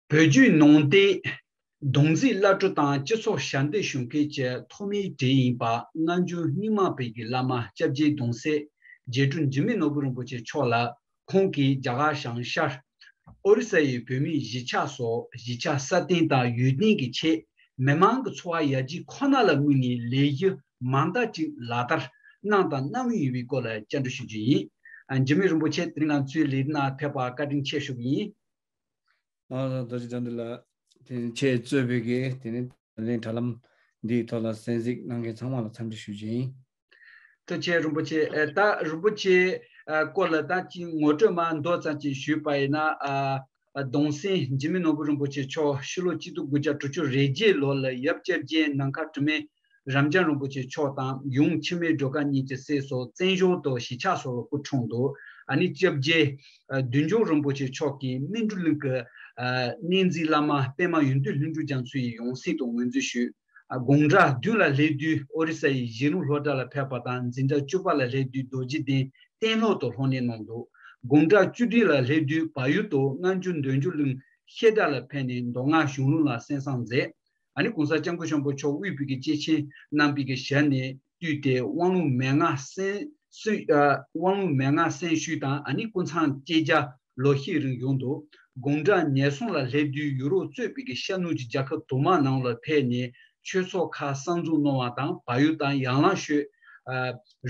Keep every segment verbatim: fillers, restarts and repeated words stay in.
བོད་བརྒྱུད་ནང་བསྟན་གདུང་འཛིན་བླ་སྤྲུལ་དང་སྤྱི་ཚོགས་ཞབས་འདེགས་ཞུ་མཁན་གྱི་ཐོག་མའི་གྲས་ཡིན་པ་སྔ་འགྱུར་རྙིང་མ་པའི་གི་བླ་མ་སྐྱབས་རྗེ་གདུང་སྲས་རྗེ་དྲུང་འཇིགས་མེད་ནོར་བུ་རིན་པོ་ཆེ་མཆོག་ལ་ཁོང་གིས་རྒྱ་གར་བྱང་ཤར་ཨོ་རི་ས་ཡི་བོད་མིའི་གཞིས་ཆགས་སོགས་གཞིས་ཆགས་སྲ་བརྟན་དང་ཡུན་བརྟན་གྱི་ཆེད་མི་མང་གི་འཚོ་བ་ཡར་རྒྱས་ཁོ་ན་ལ་དམིགས་ནས་ལས་གཞི་མང་དག་ཅིག་ལག་བསྟར་གནང་དང་གནང་མུས་ཡིན་པའི་སྐོར་ལ་བཅར་འདྲི་ཞུ་རྒྱུ་ཡིན། ཨ། འཇིགས་མེད་རིན་པོ་ཆེ་དེ་རིང་ང་ཚོའི་ལས་རིམ་ནང་ཕེབས་པར་བཀའ་དྲིན་ཆེ་ཞུ་གི་ཡིན། ཨ། རྡོ་རྗེ་དགྲ་འདུལ་ལགས། དེ་ནི་ཆེད་གཙོས་པའི་གི་དེ་ནི་ད་ལན་དྲ་ལམ་འདིའི་ཐོག་ལ་གསན་གཟིགས་གནང་མཁན་ཚང་མ་ལ་འཚམས་འདྲི་ཞུ་རྒྱུ་ཡིན། ཐུགས་རྗེ་ཆེ་རིན་པོ་ཆེ། ཨ། ད་རིན་པོ་ཆེ་ཨ་སྐོར་ལ་ད་ཅིག་ངོ་སྤྲོད་མར་མདོ་ཙམ་ཅིག་ཞུས་པ་ཡིན་ན། ཨ། གདུང་སྲས་འཇིགས་མེད་ནོར་བུ་རིན་པོ་ཆེ་མཆོག་ཕྱི་ལོ་གཅིག་སྟོང་དགུ་བརྒྱ་དྲུག་ཅུ་རེ་བརྒྱད་ལོ་ལ་ཡབ་སྐྱབས་རྗེ་ནམ་མཁའ་དྲི་མེད་རབ་འབྱམས་རིན་པོ་ཆེ་མཆོག་དང་ཡུམ་འཆི་མེད་སྒྲོལ་དཀར་གཉིས་ཀྱི་སྲས་སུ་བཙན་བྱོལ་དུ་གཞིས་ཆགས་སུ་སྐུ་འཁྲུངས་འདུག། ཨ་ནི་སྐྱབས་རྗེ་ཨ་བདུད་འཇོམས་རིན་པོ་ཆེ་མཆོག་གིས་སྨིན་གྲོལ་གླིང་གི་ཨ་གནས་འཛིན་བླ་མ་པདྨ་ཡོན་ཏན་ལྷུན་གྲུབ་རྒྱ་མཚོ་ཡི་ཡང་སྲིད་དུ་ངོས་འཛིན་ཞུས། ཨ་དགུང་གྲངས་བདུན་ལ་སླེབས་དུས་ཨོ་རི་ས་ཡི་གཞིས་ལུང་སློབ་གྲྭ་ལ་ཕེབས་པ་དང་། འཛིན་གྲྭ་བཅུ་པ་ལ་སླེབས་དུས་རྡོ་རྗེ་གདན་གཏན་སློབ་ཏུ་ལྷོ་ནས་གནང་འདུག། དགུང་གྲངས་བཅུ་བདུན་ལ་སླེབས་དུས་བལ་ཡུལ་དུ་སྔ་འགྱུར་འདོད་འཇོ་གླིང་བཤད་གྲྭ་ལ་ཕེབས་ནས་མདོ་སྔགས་གཞུང་ལུགས་ལ་གསན་བསམ་མཛད། ཨ་ནི་གོང་ས་སྐྱབས་མགོན་ཆེན་པོ་མཆོག་དབུས་པའི་གི་སྐྱེས་ཆེན་རྣམ་པའི་གི་ཞལ་ནས་བཏུས་ཏེ་དབང་ལུང་མན་ངག་གསན་ཞུས། ཨ་དབང་ལུང་མན་ངག་གསན་ཞུས་དང་། ཨ་ནི་སྐུ་མཚམས་བཅད་རྒྱ་ལོ་ཤས་རིང་བཞུགས་འདུག། དགུང་གྲངས་ཉེར་གསུམ་ལ་སླེབས་དུས་ཡུ་རོབ་གཙོས་པའི་གི་ཤར་ནུབ་ཀྱི་རྒྱལ་ཁབ་དུ་མ་ནང་ལ་ཕེབས་ནས་ཆོས་ཚོགས་ཁག་གསར་འཛུགས་གནང་བ་དང་། བལ་ཡུལ་དང་ཡང་ལང་ཤོད་ཨ་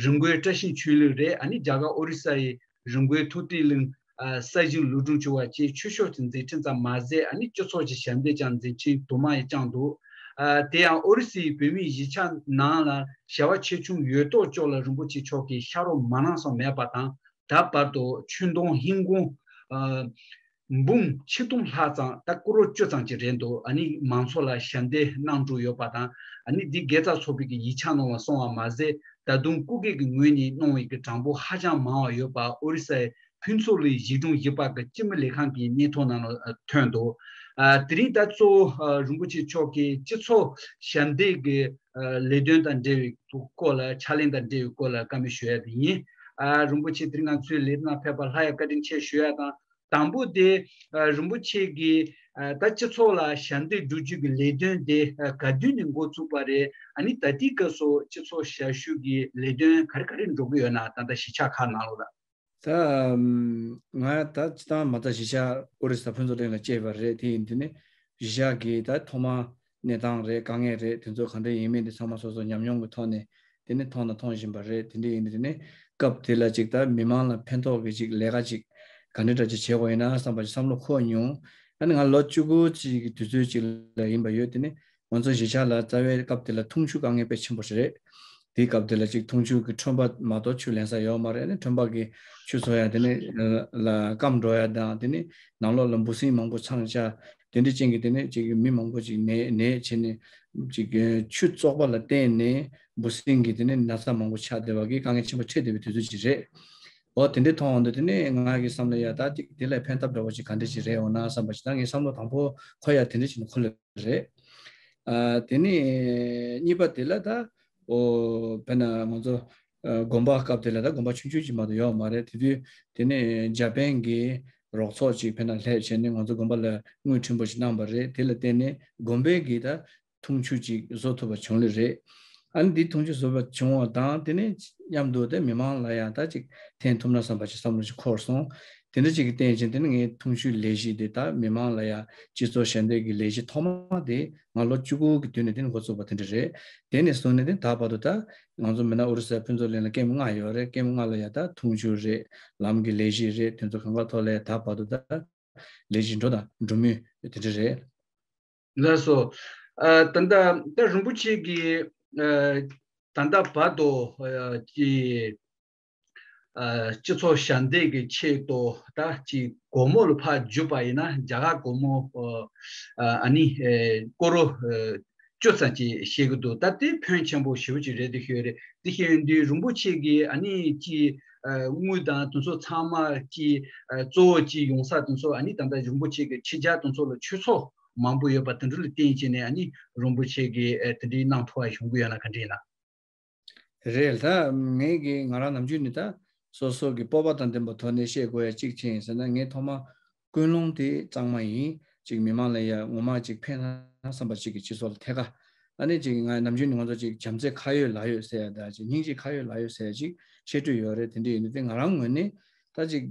རི་མགོའི་བཀྲ་ཤིས་ཆོས་གླིང་རེད། ཨ་ནི་རྒྱ་གར་ཨོ་རི་ས་ཡི་རི་མགོའི་ཐུགས་ཏིག་གླིང་། ཨ་ས་ཞིང་ལུས་སྦྱོང་བྱེད་པ་བཅས་ཆོས་ཕྱོགས་ཀྱི་མཛད་འཕྲིན་ཙམ་མ་ཟད། ཨ་ནི་སྤྱི་ཚོགས་ཀྱི་ཞབས་འདེགས་ཀྱང་མཛད་འཕྲིན་དུ་མ་ཡང་བསྐྱངས་འདུག། ཨ་དེ་ཡང་ཨོ་རི་སིའི་བོད་མིའི་གཞིས་ཆགས་ནང་ལ་བྱ་བ་ཆེ་ཆུང་ཡོད་དོ་ཅོག་ལ་རིན་པོ་ཆེ་མཆོག་གིས་ཕྱག་རོགས་མ་གནང་སོང་མེད་པ་དང་། ད་བར་དུ་ཆོས་དུང་ཧིན་གོང་ཨ་འབུམ་ཆིག་སྟོང་ལྷག་ཙམ། ད་ཀོ་རོ་བཅུ་ཙམ་ཅིག་རེད་འདུག། ཨ་ནི་མང་ཚོགས་ལ་ཞབས་འདེགས་གནང་འགྲོ་ཡོད་པ་དང་། ཨ་ནི་འདི་དགེ་རྩ་ཚོགས་པའི་གི་ཡིག་ཆ་ནང་ལ་སོང་བ་མ་ཟད། ད་དུང་སྐུ་སྒེར་གྱི་ངོས་ནས་གནང་བའི་གི་གྲངས་འབོར་ཧ་ཅང་མང་བ་ཡོད་པ་ཨོ་རི་ས་ཡི་ཕུན་ཚོགས་གླིང་གཞིས་གྲོང་བཞི་པ་གི་སྤྱི་མི་ལས་ཁང་གི་སྙན་ཐོ་ནང་ལ་ཨ་ཐོན་འདུག། ཨ་དེ་རིང་ད་གཙོ་བོ་ཨ་རིན་པོ་ཆེ་མཆོག་གིས་སྤྱི་ཚོགས་ཞབས་འདེགས་ཀྱི་ཨ་ལས་དོན་དང་འབྲེལ་བའི་སྐོར་ལ། ཕྱག་ལེན་དང་འབྲེལ་བའི་སྐོར་ལ་བཀའ་མོལ་ཞུ་ཡ་དེ་ཡིན། ཨ་རིན་པོ་ཆེ་དེ་རིང་ང་ཚོའི་ལས་རིམ་ནང་ཕེབས་པར་སླར་ཡང་བཀའ་དྲིན་ཆེ་ཞུ་ཡ་དང་། དང་པོ་དེ་ཨ་རིན་པོ་ཆེ་གིས་ཨ་ད་སྤྱི་ཚོགས་ལ་ཞབས་འདེགས་སྒྲུབ་རྒྱུ་གི་ལས་དོན་དེ་ཨ་ག་དུས་ནས་འགོ་བཙུགས་པ་རེད། ཨ་ནི་ད་ལྟའི་སྐབས་སུ་སྤྱི་ཚོགས་ཞབས་ཞུ་གི་ལས་དོན་ག་རེ་ག་རེ་འགྲོ་གི་ཡོད་ན། ད་ལྟ་གཞིས་ཆགས་ཁག་ནང་ལོགས་ལ། ད་ང་ད་སྤྱི་བཏང་མ་ད་གཞིས་ཆགས་ཨོ་རི་ས་ཕུན་ཚོགས་གླིང་ལ་སྐྱེས་པ་རེད། དེ་ཡིན་དུས་ནི་གཞིས་ཆགས་ཀྱི་ད་ཐོག་མ་གནས་སྟངས་རེད། དཀའ་ངལ་རེད། དེ་ཚོ་ག་འདྲ་ཡིན་མིན་དེ་ཚང་མ་སོ་སོ་ཉམས་མྱོང་གི་ཐོག་ནས་དེ་ནི་མཐོང་དང་མཐོང་བཞིན་པ་རེད། དེ་འདྲ་ཡིན་དུས་ནི་སྐབས་དེ་ལ་ཅིག་ད་མི་མང་ལ་ཕན་ཐོགས་ཀྱི་ཅིག་ལས་ཀ་ཅིག་ག་འདྲ་འདྲ་ཅིག་བྱེད་དགོས་ཡིན་ན་བསམ་པ་ཅིག་བསམ་བློ་འཁོར་མྱོང་། ཨ་ནི་ང་ལོ་བཅུ་དགུ་ཅིག་གི་དུས་ཚོད་ཅིག་ལ་ཡིན་པ་ཡོད། དེ་ནི་ང་ཚོ་གཞིས་ཆགས་ལ་རྩ་བའི་སྐབས་དེ་ལ་འཐུང་ཆུ་དཀའ་ངལ་དཔེ་ཆེན་པོ་ཞིག་རེད། དེའི་སྐབས་དེ་ལ་ཅིག་འཐུང་ཆུ་གི་ཁྲོན་པ་མ་གཏོགས་ཆུ་ལེན་ས་ཡོད་མ་རེད། ཨ་ནི་ཁྲོན་པ་གི་ཆུ་བཙོག་ཡ་དེ་ནི་ལ་སྐམ་འགྲོ་ཡ་དང་། དེ་ནི་ནང་ལོགས་ལ་འབུ་སྲིན་མང་པོ་འཚང་ཆ། དེ་འདྲ་ཅན་གྱི་དེ་ནི་ཅིག་མི་མང་པོ་ཅིག་ནད་ནད་བྱས་ནས་ཅིག་ཆུ་བཙོག་པ་ལ་བརྟེན་ནས་འབུ་སྲིན་གྱི་དེ་ནི་ན་ཚ་མང་པོ་ཆགས་བསྡད་པ་གི་དཀའ་ངལ་ཆེན་པོ་འཕྲད་བསྡད་པའི་དུས་ཚོད་ཅིག་རེད། འོ་དེ་འདྲ་མཐོང་འོང་དུས་དེ་ནི་ང་གི་བསམ་བློ་ཡ་ད་ཅིག་དེ་ལས་ཕན་ཐབས་འདྲ་བོ་ཅིག་ག་འདྲ་ཅིག་རེད་འོང་ན་བསམ་པ་ཅིག་ད་ངའི་བསམ་བློ་དང་པོ་འཁོར་ཡ་དེ་འདྲ་ཅིག་ནི་འཁོར་ལེ་རེད། ཨ་དེ་ནས་གཉིས་པ་དེ་ལ་ད་ཨོ་དཔེར་ན་ང་ཚོ་ཨ་དགོན་པ་སྐབས་དེ་ལ་ད་དགོན་པ་ཆུང་ཆུང་ཅིག་མ་གཏོགས་ཡོད་མ་རེད། དེ་དུས་དེ་ནས་འཇར་པན་གྱི་རོགས་ཚོགས་ཅིག་དཔེར་ན་སླེབས་བྱས་ནས་ང་ཚོ་དགོན་པ་ལ་དངུལ་ཕྲན་བུ་ཅིག་གནང་བ་རེད། དེ་ལ་བརྟེན་ནས་དགོན་པའི་གི་ད་འཐུང་ཆུ་ཅིག་བཟོ་ཐུབ་པ་བྱུང་ལེ་རེད། ཨ་ནི་འདི་འཐུང་ཆུ་བཟོ་བ་བྱུང་བ་དང་དེ་ནས་མཉམ་དུ་དེ་མི་མང་ལ་ཡང་ད་ཅིག་འཐེན་ཐུབ་ན་བསམ་པ་ཅིག་བསམ་བློ་ཅིག་འཁོར་སོང་། དེ་འདྲ་ཅིག་གི་རྟེན་བཞིན་དེ་ནི་ངས་འཐུང་ཆུའི་ལས་གཞི་དེ་ད་མི་མང་ལ་ཡ་སྤྱི་ཚོགས་ཞབས་འདེགས་ཀྱི་ལས་གཞི་ཐོག་མ་དེ་ང་ལོ་བཅུ་དགུ་གི་དུས་ནས་དེ་ནི་འགོ་བཙུགས་པ་དེ་འདྲ་རེད། དེ་ནས་བཟུང་ནས་དེ་ད་བར་དུ་ད་ང་ཚོ་མི་ན་ཨོ་རི་ས་ཕུན་ཚོགས་གླིང་ལ་ཀེམ་ལྔ་ཡོད་རེད། ཀེམ་ལྔ་ལ་ཡ་ད་འཐུང་ཆུ་རེད། ལམ་གྱི་ལས་གཞི་རེད། དེ་ཚོ་གང་ག་ཐོག་ལ་ཡ་ད་བར་དུ་ད་ལས་གཞི་འགྲོ་དང་འགྲོ་མུས་དེ་འདྲ་རེད། ལགས་སོ། ཨ་ད་ལྟ་ད་རིན་པོ་ཆེ་གིས་ཨ་ད་ལྟ་བར་དུ་ཨ་ཀྱི་ཨ་སྤྱི་ཚོགས་ཞབས་འདེགས་ཀྱི་ཆེད་དུ་ད་ཅིག་སྒོར་མོ་ལ་ཕར་བསྒྱུར་པ་ཡིན་ན་རྒྱ་གར་སྒོར་མོ་ཨ་ཨ་ནི་ཨེ་ཀོ་རོ་ཨེ་བཅུ་ཙམ་ཅིག་བཤད་ཀྱི་འདུག། ད་དེ་ཕོན་ཆེན་པོ་ཞེ་པོ་ཅིག་རེད་དེ་ཤོད་རེད། དེ་བཤད་ཡོང་དུས་རིན་པོ་ཆེ་གིས་ཨ་ནི་ཅིག་ཨ་དངུལ་དང་དེ་ཚོ་ཚང་མ་ཅིག་ཨ་གཙོ་བོ་ཅིག་ཡོང་ས་དེ་ཚོ་ཨ་ནི་ད་ལྟ་རིན་པོ་ཆེ་གི་ཕྱི་རྒྱལ་དེ་ཚོ་ལ་ཆོས་ཚོགས་མང་པོ་ཡོད་པ་དེ་འདྲ་ལ་བརྟེན་བྱས་ནས་ཨ་ནི་རིན་པོ་ཆེ་གིས་ཨ་དེ་འདྲའི་གནང་ཐུབ་པ་བྱུང་གི་ཡོད་ན་ག་འདྲ་ཡིན་ན། རེད། ད་ངས་གི་ང་རང་ནམ་རྒྱུན་ནི་ད་སོ་སོ་གི་སྤོབས་པ་དང་ལྡན་པ་ཐོག་ནས་བཤད་དགོས་ཡ་གཅིག་ཅི་ཡིན་ཟེར་ན། ངས་ཐོག་མ་ཀུན་སློང་དེ་གཙང་མ་ཡིན། ཅིག་མི་མང་ལ་ཡ་ངོ་མ་ཅིག་ཕན་ན་བསམ་པ་ཅིག་གི་སྤྱི་ཚོགས་ལ་ཐད་ཀ་ཨ་ནི་ཅིག་ང་ནམ་རྒྱུན་ནས་ང་ཚོ་ཅིག་བྱམས་བརྩེ་ཁ་ཡོད་ལག་ཡོད་ཟེར་ཡ་ད་ཅིག་སྙིང་རྗེ་ཁ་ཡོད་ལག་ཡོད་ཟེར་ཡ་ཅིག་བཤད་སྲོལ་ཡོད་རེད། དེ་འདྲ་ཡིན་དུས་དེ་ང་རང་ངོས་ནས་ད་ཅིག་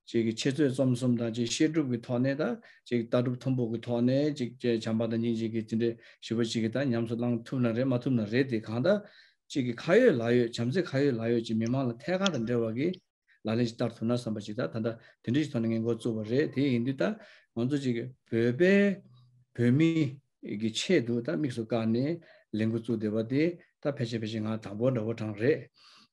ཅིག་གི་འཆད་རྩོད་རྩོམ་གསུམ་དང་ཅིག་བཤད་སྒྲུབ་ཀྱི་ཐོག་ནས་ད་ཅིག་ལྟ་གྲུབ་མཐུན་པོ་གི་ཐོག་ནས་ཅིག་བྱམས་པ་དང་སྙིང་རྗེ་གི་དེ་འདྲའི་ཞི་བ་ཅིག་གི་ད་ཉམས་སུ་བླང་ཐུབ་ན་རེད་མ་ཐུབ་ན་རེད། དེ་གང་ལྟར་ཅིག་གི་ཁ་ཡོད་ལག་ཡོད་བྱམས་བརྩེ་ཁ་ཡོད་ལག་ཡོད་ཅིག་མི་མང་ལ་ཐད་ཀར་དང་འབྲེལ་བ་གི་ལག་ལེན་ཞིག་བསྟར་ཐུབ་ན་བསམ་པ་ཅིག་ད་ད་ལྟ་དེ་འདྲ་ཞིག་ཐོག་ནས་ངས་འགོ་བཙུགས་པ་རེད། དེ་ཡིན་དུས་ད་ང་ཚོ་ཅིག་བོད་པའི་བོད་མི་གི་ཆེད་དུ་ད་དམིགས་སུ་བཀར་ནས་ལས་འགུལ་བཙུགས་བསྡད་པ་དེ་ད་ཕལ་ཆེར་ཕལ་ཆེར་ང་དང་པོ་འདྲ་བོ་གྲངས་རེད།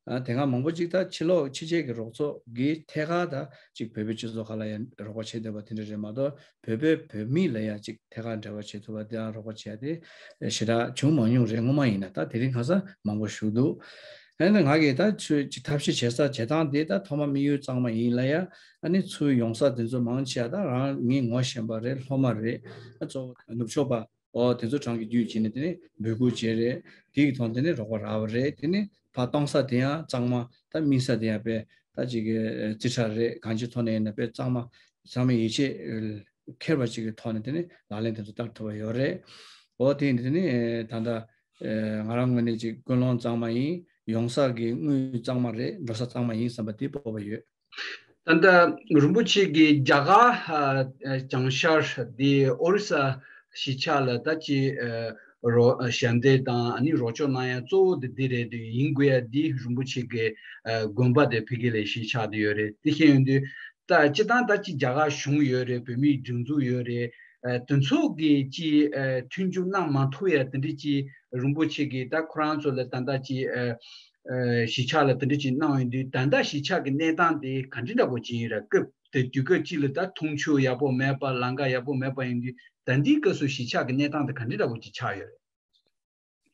ཨ་དེ་སྔ་མང་པོ་ཅིག་ད་ཕྱི་ལོགས་ཕྱི་རྒྱལ་གྱི་རོགས་ཚོགས་ཀྱིས་ཐད་ཀར་ད་ཅིག་བོད་པའི་སྤྱི་ཚོགས་ཁག་ལ་ཡང་རོགས་པ་བྱས་བསྡད་པ་དེ་འདྲ་རེད་མ་གཏོགས་བོད་པའི་བོད་མི་ལ་ཡང་ཅིག་ཐད་ཀར་འབྲེལ་བ་བྱེད་ཐུབ་པ་དེའང་རོགས་པ་བྱས་ཏེ་ཞེ་དྲག་བྱུང་མ་མྱོང་རེད། སྔོན་མ་ཡིན་ན་ད་དེ་རིང་ཁ་སང་མང་པོ་ཞུགས་འདུག་ཨ་ནི་ང་གིས་ད་ཚོས་ཀྱི་ཐབས་ཤེས་བྱེད་ས་བྱེད་སྟངས་དེ་ད་ཐོག་མ་དམིགས་ཡུལ་གཙང་མ་ཡིན་ལ་ཡ། ཨ་ནི་ཚུར་ཡོང་ས་དེ་ཚོ་མང་ཆེ་བ་ད་རང་ངས་ངོ་ཤེས་པ་རེད། སློབ་མ་རེད། ཨ་གཙོ་བོ་ནུབ་ཕྱོགས་པ་ཨོ་དེ་ཚོ་གྲངས་ཀྱི་བརྒྱུད་བྱས་ནས་དེ་ནས་འབོད་སྐུལ་བྱས་རེད། དེ་གི་ཐོག་དེ་ནས་རོགས་པ་རག་པ་རེད། དེ་ནས་ཕར་གཏོང་ས་དེ་ཡང་གཙང་མ་ད་སྨིན་ས་དེ་ཡང་དཔེ་ད་ཅིག་གི་རྩིས་ཁྲ་རེད། གང་ཅིའི་ཐོག་ནས་ཡིན་ན་དཔེ་གཙང་མ་ཚང་མས་ཡིད་ཆེས་ཁེལ་བ་ཅིག་གི་ཐོག་ནས་དེ་ནས་ལག་ལེན་དེ་ཚོ་བསྟར་ཐུབ་པ་ཡོད་རེད། ཨོ་དེ་ཡིན་དེ་ནས་ད་ལྟ། ང་རང་ངོས་ནས་ཅིག་ཀུན་སློང་གཙང་མ་ཡིན། ཡོང་ས་གི་དངུལ་གཙང་མ་རེད། འགྲོ་ས་གཙང་མ་ཡིན་བསམ་པ་དེ་སྤོབས་པ་ཡོད། ད་ལྟ་རིན་པོ་ཆེ་གིས་རྒྱ་གར་ཨ་བྱང་ཤར་དེ་ཨོ་རི་ས་གཞིས་ཆགས་ལ་ད་ཅི་ཨ་རོ་ཨ་ཞབས་འདེགས་དང་ཨ་ནི་རོགས་སྐྱོར་གནང་ཡ་གཙོ་བོ་དེ་འདི་རེད་འདུག་ཡིན་དགོས་ཡ་འདི་རིན་པོ་ཆེ་གི་ཨ་དགོན་པ་དེ་ཕ་གི་ལ་གཞིས་ཆགས་དེ་ཡོད་རེད། དེ་བཞིན་ཡོད་དུས། ད་སྤྱི་བཏང་ད་ཅི་རྒྱ་གར་གཞུང་ཡོད་རེད། བོད་མིའི་སྒྲིག་འཛུགས་ཡོད་རེད། ཨ་དེ་ཚོ་གིས་ཅི་ཨ་མཐུན་འགྱུར་གནང་མ་ཐུབ་ཡ་དེ་འདྲ་ཅི་རིན་པོ་ཆེ་གིས་ད་ཁོ་རང་ཚོ་ལ་ད་ལྟ་ཅི་ཨ་ཨ་གཞིས་ཆགས་ལ་དེ་འདྲ་ཅི་གནང་ཡོང་དུས་ད་ལྟ་གཞིས་ཆགས་ཀྱི་གནས་སྟངས་དེ་ག་འདྲ་འདྲ་པོ་ཅི་ཡིན་ར། སྐབས་དེ་དུས་སྐབས་ཅིག་ལ་ད་འཐུང་ཆུ་ཡག་པོ་མེད་པ། ལམ་ཁ་ཡག་པོ་མེད་པ་ཡིན་དུས་ད་འདིའི་སྐབས་སུ་གཞིས་ཆགས་ཀྱི་གནས་སྟངས་དེ་ག་འདྲ་འདྲ་པོ་ཅི་ཆགས་ཡོད་རེད།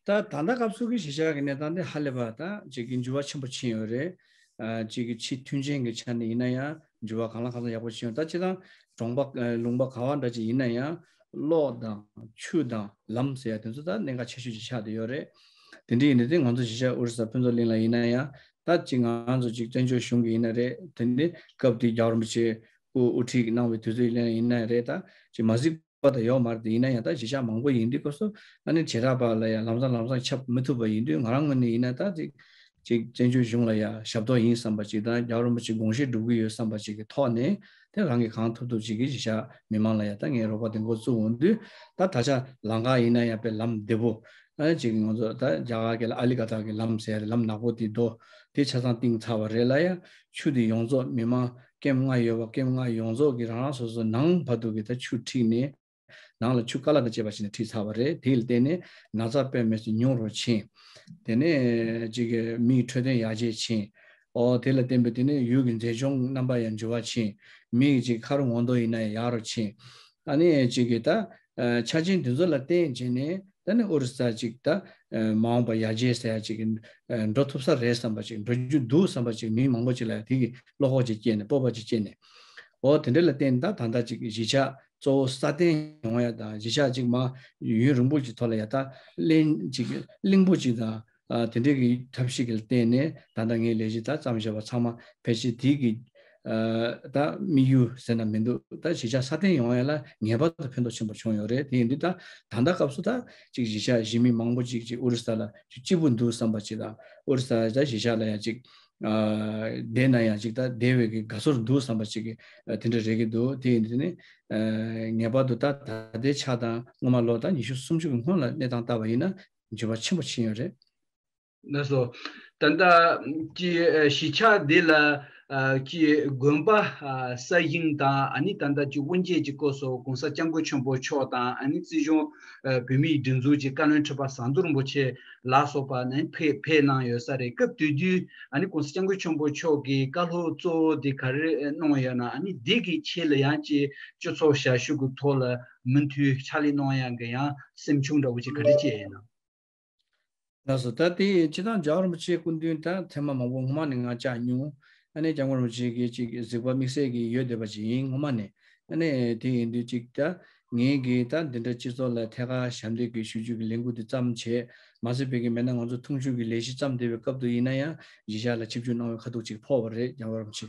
ད་ད་ལྟ་སྐབས་སུ་གི་གཞིས་ཆགས་ཀྱི་གནས་སྟངས་དེ་ཧ་ལས་པ་ད་ཅིག་གི་འགྱུར་བ་ཆེན་པོ་ཕྱིན་ཡོད་རེད། ཨ་ཅིག་གི་ཕྱི་མཐུན་རྐྱེན་གྱི་ཆ་ནས་ཡིན་ན་ཡང་འགྱུར་བ་གང་ལ་གང་འཚམ་ཡག་པོ་ཕྱིན་ཡོད། ད་སྤྱིར་བཏང་གྲོང་པ་ལུང་པ་ག་བ་འདྲ་ཅིག་ཡིན་ན་ཡང་གློག་དང་ཆུ་དང་ལམ་ཟེར་ཡ་དེ་ཚོ་ད་གནད་འགག་ཆེ་ཤོས་ཅིག་ཆགས་བསྡད་ཡོད་རེད། དེ་འདྲ་ཡིན་དུས་དེ་ང་ཚོ་གཞིས་ཆགས་ཨོ་རི་ས་ཕུན་ཚོགས་གླིང་ལ་ཡིན་ན་ཡང་ད་ཅིག་ང་ཚོ་ཅིག་བཙན་བྱོལ་གཞུང་གི་ཡིན་ན་རེད། དེ་འདྲ་སྐབས་དེ་རྒྱལ་བ་རིན་པོ་ཆེ་སྐུ་དབུ་ཁྲིད་གནང་བའི་དུས་ཚོད་ཡིན་ན་ཡང་རེད། ད་ཅིག་མ་གཟིགས་པ་དང་ཡོག་མ་རེད། དེ་ཡིན་ན་ཡང་ད་གཞིས་ཆགས་མང་པོ་ཡིན་དུས་སྐབས་སུ་ཨ་ནི་བྱེ་བྲག་པ་ལ་ཡང་ལམ་སང་ལམ་སང་ཁྱབ་མི་ཐུབ་པ་ཡིན་དུས་ང་རང་ངོས་ནས་ཡིན་ན་ད་ཅིག་ཅིག་བཙན་བྱོལ་གཞུང་ལ་ཡང་ཞབས་ཏོག་ཡིན་བསམ་པ་ཅིག་དང་རྒྱལ་བ་རིན་པོ་ཆེ་དགོངས་བཞེས་སྒྲུབ་ཀྱི་ཡོད་བསམ་པ་ཅིག་གི་ཐོག་ནས་དེ་རང་གིས་གང་ཐུབ་ཐུབ་ཅིག་གིས་གཞིས་ཆགས་མི་མང་ལ་ཡང་ད་ངས་རོགས་པ་དེ་འགོ་བཙུགས་འོང་དུས་ད་ད་ཆ་ལམ་ཁ་ཡིན་ན་ཡང་དཔེ་ལམ་བདེ་པོ་ཨ་ཅིག་ང་ཚོ་ད་རྒྱ་གར་སྐད་ལ་ཨ་ལི་ཀ་ཐག་གི་ལམ་ཟེར་ཡ་ལམ་ནག་པོ་དེ་རྡོ་དེ་ཆ་ཚང་བཏིང་ཚར་བ་རེད་ལ། ཡང་ཆུ་དེ་ཡོངས་རྫོགས་མི་མང་ཀེམ་ལྔ་ཡོད་པ་ཀེམ་ལྔ་ཡོངས་རྫོགས་ཀྱི་རང་རང་སོ་སོ་ནང་བར་དུ་གི་ད་ཆུ་ཁྲིད་ནས། ནང་ལ་ཆུ་ཀ་ལ་དང་བཅས་པ་ཞིག་ནས་ཁྲིད་ཚར་བ་རེད། དེ་ལ་བརྟེན་ནས་ན་ཚ་དཔེ་མི་སྲིད་ཉུང་རུ་ཕྱིན། དེ་ནས་ཅིག་གི་མིའི་འཕྲོད་བསྟེན་ཡར་རྒྱས་ཕྱིན། ཨོ་དེ་ལ་བརྟེན་པའི་དེ་ནས་ཡུལ་གྱི་མཛེས་ལྗོངས་རྣམ་པ་ཡང་འགྱུར་བ་ཕྱིན། མི་ཡི་ཅིག་ཁ་རུ་ངོ་མདོག་ཡིན་ན་ཡང་ཡག་རུ་ཕྱིན། ཨ་ནི་ཅིག་གི་ད་ཆ་རྐྱེན་འདི་ཚོ་ལ་བརྟེན་བྱས་ནས་ད་ནི་ཨོ་རི་ས་ཅིག་ད་མ་འོངས་པ་ཡར་རྒྱས་ཟེར་ཡ་ཅིག་འགྲོ་ཐུབ་ས་རེད་བསམ་པ་ཅིག་འགྲོ་རྒྱུ་འདུག་བསམ་པ་ཅིག་མི་མང་པོ་ཅིག་ལ་དེ་གི་བློ་ཁོག་ཅིག་སྐྱེས་ནས་སྤོབས་པ་ཅིག་སྐྱེས་ནས། ཨོ་དེ་འདྲ་ལ་བརྟེན་ད་ད་ལྟ་ཅིག་གཞིས་ཆགས་གཙོ་བོ་སྲ་བརྟན་ཡོང་ཡ་དང་གཞིས་ཆགས་ཅིག་མ་ཡུན་རིང་པོ་ཅིག་ཐོག་ལ་ཡ་ད་གླིང་ཅིག་གླིང་བུ་ཅིག་དང་ཨ་དེ་འདྲའི་གི་ཐབས་ཤེས་ཀྱི་ལ་བརྟེན་ནས་ད་ལྟ་ངའི་ལས་གཞི་ད་བརྩམས་བཞག་པ་ཚང་མ་ཕལ་ཆེར་དེའི་གི་ཨ་ད་དམིགས་ཡུལ་ཟེར་ན་མི་འདུག་ད་གཞིས་ཆགས་སྲ་བརྟན་ཡོང་ཡ་ལ་ངེས་པར་དུ་ཕན་ཐོགས་ཆེན་པོ་བྱུང་ཡོད་རེད། དེ་ཡིན་དུས་ད་ད་ལྟ་སྐབས་སུ་ད་ཅིག་གཞིས་ཆགས་གཞིས་མི་མང་པོ་ཅིག་ཅིག་ཨོ་རི་ས་ལ་ཅིག་སྐྱིད་པོ་འདུག་བསམ་པ་ཅིག་དང་ཨོ་རི་ས་ད་གཞིས་ཆགས་ལ་ཡ་ཅིག་ཨ་བསྡད་ན་ཡང་ཅིག་ད་བསྡད་པའི་གི་དགའ་ཚོར་འདུག་བསམ་པ་ཅིག་གི་ཨ་དེ་འདྲ་རེད་ཀྱི་འདུག་དེ་ཡིན་དུས་ནི་ཨ་ངེས་པར་དུ་ད་ད་ལྟའི་ཆ་དང་སྔོན་མ་ལོ་ད་ཉི་ཤུ་སུམ་ཅུ་གི་སྔོན་ལ་གནས་སྟངས་བལྟས་པ་ཡིན་ན་འགྱུར་བ་ཆེན་པོ་ཕྱིན་ཡོད་རེད། ལགས་སོ། ད་ལྟ་ཀྱི་ཨ་གཞིས་ཆགས་འདི་ལ་ཨ་ཀྱི་དགོན་པ་ཨ་གསར་བཞེངས་དང་ཨ་ནི་ད་ལྟ་ཀྱི་དབུ་འབྱེད་ཀྱི་སྐོར་སོགས་གོང་ས་སྐྱབས་མགོན་ཆེན་པོ་མཆོག་དང་ཨ་ནི་བརྩིས་གཞུང་ཨ་བོད་མིའི་སྒྲིག་འཛུགས་ཀྱི་བཀའ་བློན་ཁྲི་པ་ཟམ་གདོང་རིན་པོ་ཆེ་ལ་སོགས་པ་ནས་ཕེབས་ཕེབས་གནང་ཡོད་ས་རེད། སྐབས་དེ་དུས་ཨ་ནི་གོང་ས་སྐྱབས་མགོན་ཆེན་པོ་མཆོག་གིས་བཀའ་སློབ་གཙོ་བོ་དེ་ག་རེ་གནང་ཡོད་ན། ཨ་ནི་འདི་གི་ཆེད་ལ་ཡང་ཅིག་སྤྱི་ཚོགས་ཞབས་ཞུ་གི་ཐོག་ལ་མུ་མཐུད་ཕྱག་ལས་གནང་ཡག་གི་ཡང་སེམས་བྱུང་འདྲ་བོ་ཅིག་ག་རེ་བྱས་ཡིན་ན། ལགས་སོ། ད་དེ་སྤྱིར་བཏང་རྒྱལ་བ་རིན་པོ་ཆེའི་སྐུ་མདུན་ད་ཐེངས་མ་མང་པོ་སྔོན་མ་ནས་ང་བཅར་མྱོང་། ཨ་ནི་སྐྱབས་མགོན་རིན་པོ་ཆེ་གི་ཅིག་གཟིགས་པ་དམིགས་བསལ་གྱི་ཡོད་བསྡད་པ་ཅིག་ཡིན་སྔོན་མ་ནས། ཨ་ནི་དེ་ཡིན་དུས་ཅིག་ད་ངེད་ཀྱིས་ད་འདི་འདྲ་སྤྱི་ཚོགས་ལ་ཐད་ཀར་ཞབས་འདེགས་ཀྱི་ཞུ་རྒྱུ་གི་ལས་འགུལ་འདི་བརྩམས་བྱས་མ་ཟད་པའི་གི་མེད་ན་ང་ཚོ་འཐུང་ཆུ་གི་ལས་གཞི་བརྩམས་བསྡད་པའི་སྐབས་དུ་ཡིན་ན་ཡང་གཞིས་ཆགས་ལ་ཆིབས་བསྒྱུར་གནང་བའི་ཁ་ཐུག་ཅིག་ཕོག་པ་རེད། རྒྱལ་བ་རིན་པོ་ཆེ་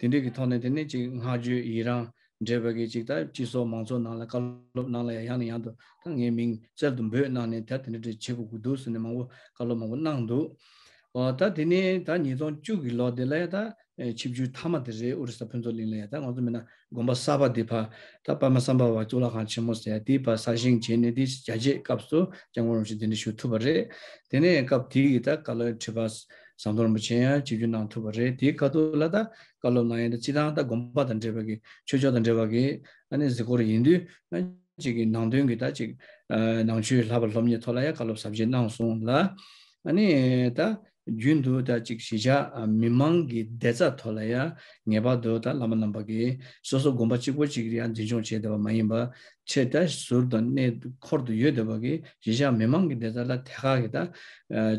དེ་འདྲའི་གི་ཐོག་ནས་དེ་ནས་ཅིག་བསྔགས་བརྗོད་ཡི་རང་ འབྲེལ་བ་གི་ཅིག་ད་སྤྱི་ཚོགས་མང་ཚོགས་ནང་ལ་བཀའ་སློབ་ནང་ལ་ཡང་ནས་ཡང་དུ་ད་ངའི་མིང་རྩལ་དུ་འབོད་གནང་ནས་ད་དེ་འདྲ་འདྲ་བྱེད་དགོས་ཀྱི་འདུག་ཟེར་ནས་མང་པོ་བཀའ་སློབ་མང་པོ་གནང་འདུག་ཨོ་ད་དེ་ནས་ད་ཉིས་སྟོང་བཅུ་གི་ལོ་དེ་ལ་ཡ་ད་ཆིབས་བསྒྱུར་མཐའ་མ་དེ་རེད། ཨོ་རི་ས་ཕུན་ཚོགས་གླིང་ལ་ཡ་ད་ང་ཚོ་མིན་ན་དགོན་པ་གསར་པ་དེ་ཕ་ད་པདྨ་སམ་བྷ་ཝ་གཙུག་ལག་ཁང་ཆེན་མོ་ཟེར་ཡ་དེ་ཕ་གསར་བཞེངས་བྱས་ནས་དེ་རྒྱ་ཆེའི་སྐབས་སུ་སྐྱབས་མགོན་རིན་པོ་ཆེ་གདན་འདྲེན་ཞུ་ཐུབ་པ་རེད། དེ་ནས་སྐབས་དེའི་ད་བཀའ་སློབ་ཁྲི་པ་ཟམ་གདོང་རིན་པོ་ཆེ་ཡང་ཆིབས་བསྒྱུར་གནང་ཐུབ་པ་རེད། དེའི་ཁ་ཐུག་ལ་ད་བཀའ་སློབ་གནང་ཡ་ད་སྤྱི་བཏང་ད་དགོན་པ་དང་འབྲེལ་བ་གི་ཆོས་ཕྱོགས་དང་འབྲེལ་བ་གི་ཨ་ནི་གཟིགས་སྐོར་ཡིན་དུས་ཨ་ཅིག་གི་ནང་དོན་གི་ད་ཅིག་ཨ་ནང་ཆོས་བསླབ་པ་སློབ་གཉེར་ཐོག་ལ་ཡང་བཀའ་སློབ་ཟབ་རྒྱས་གནང་སོང་ལ། ཨ་ནི་ད་རྒྱུན་དུ་ད་ཅིག་གཞིས་ཆགས་མི་མང་གི་བདེ་རྩ་ཐོག་ལ་ཡང་ངེས་པར་དུ་ད་བླ་མ་རྣམ་པ་གིས་སོ་སོ་དགོན་པ་གཅིག་པོ་གཅིག་ཡང་འཛིན་སྐྱོང་བྱས་བསྡད་པ་མ་ཡིན་པ། ཆེས་ད་ཟུར་དང་གནས་འཁོར་དུ་ཡོད་བསྡད་པ་གི་གཞིས་ཆགས་མི་མང་གི་བདེ་རྩ་ལ་ཐད་ཀར་གི་ད་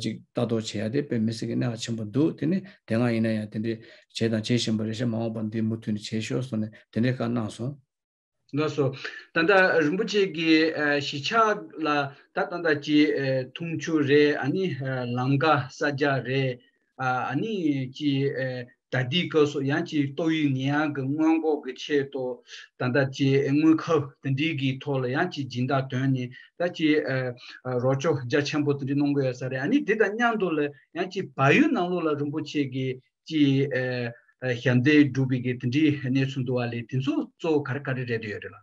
ཅིག་ལྟ་རྟོག་བྱེད་ཡ་དེ་དཔེ་མི་སྲིད་ཀྱི་གནད་འགག་ཆེན་པོ་འདུག་དེ་ནི་དེ་སྔ་ཡིན་ན་ཡང་དེ་འདྲའི་བྱས་དང་བྱེད་བཞིན་པ་རེད་ཤག་མ་འོངས་པ་འདི་མུ་མཐུད་ནས་བྱེད་ཤོག་གསུངས་ནས་དེ་འདྲའི་བཀའ་གནང་སོང་། ལགས་སོ། ད་ལྟ་རིན་པོ་ཆེ་གིས་ཨ་གཞིས་ཆགས་ལ་ད་ད་ལྟ་ཅི་ཨ་འཐུང་ཆུ་རེད། ཨ་ནི་ཨ་ལམ་ཀ་ས་རྒྱ་རེད། ཨ་ཨ་ནི་ཅི་ཨ་ད་ལྟའི་སྐབས་སུ་ཡང་ཅི་ཏོག་དབྱིབས་ནད་ཡམས་ཀྱི་སྔོན་འགོག་གི་ཆེད་དུ་ད་ལྟ་ཅི་དངོས་ཁབ་དེ་འདྲའི་གི་ཐོག་ལ་ཡང་ཅི་སྦྱིན་བདག་དོན་ནས་ད་ཅི་ཨ་ཨ་རོགས་སྐྱོར་རྒྱ་ཆེན་པོ་དེ་འདྲ་གནང་གི་ཡོད་ས་རེད། ཨ་ནི་དེ་དང་མཉམ་དུ་ལ་ཡང་ཅི་བལ་ཡུལ་ནང་ལོགས་ལ་རིན་པོ་ཆེ་གིས་ཀྱི་ཨ་ཨ་ཞབས་འདེགས་སྒྲུབ་པའི་གི་དེ་འདྲའི་གནས་ཚུལ་འདུག་བ་ལས། དེ་ཚོ་གཙོ་བོ་ག་རེ་ག་རེ་རེད་འདོད་ཡོད་རེད་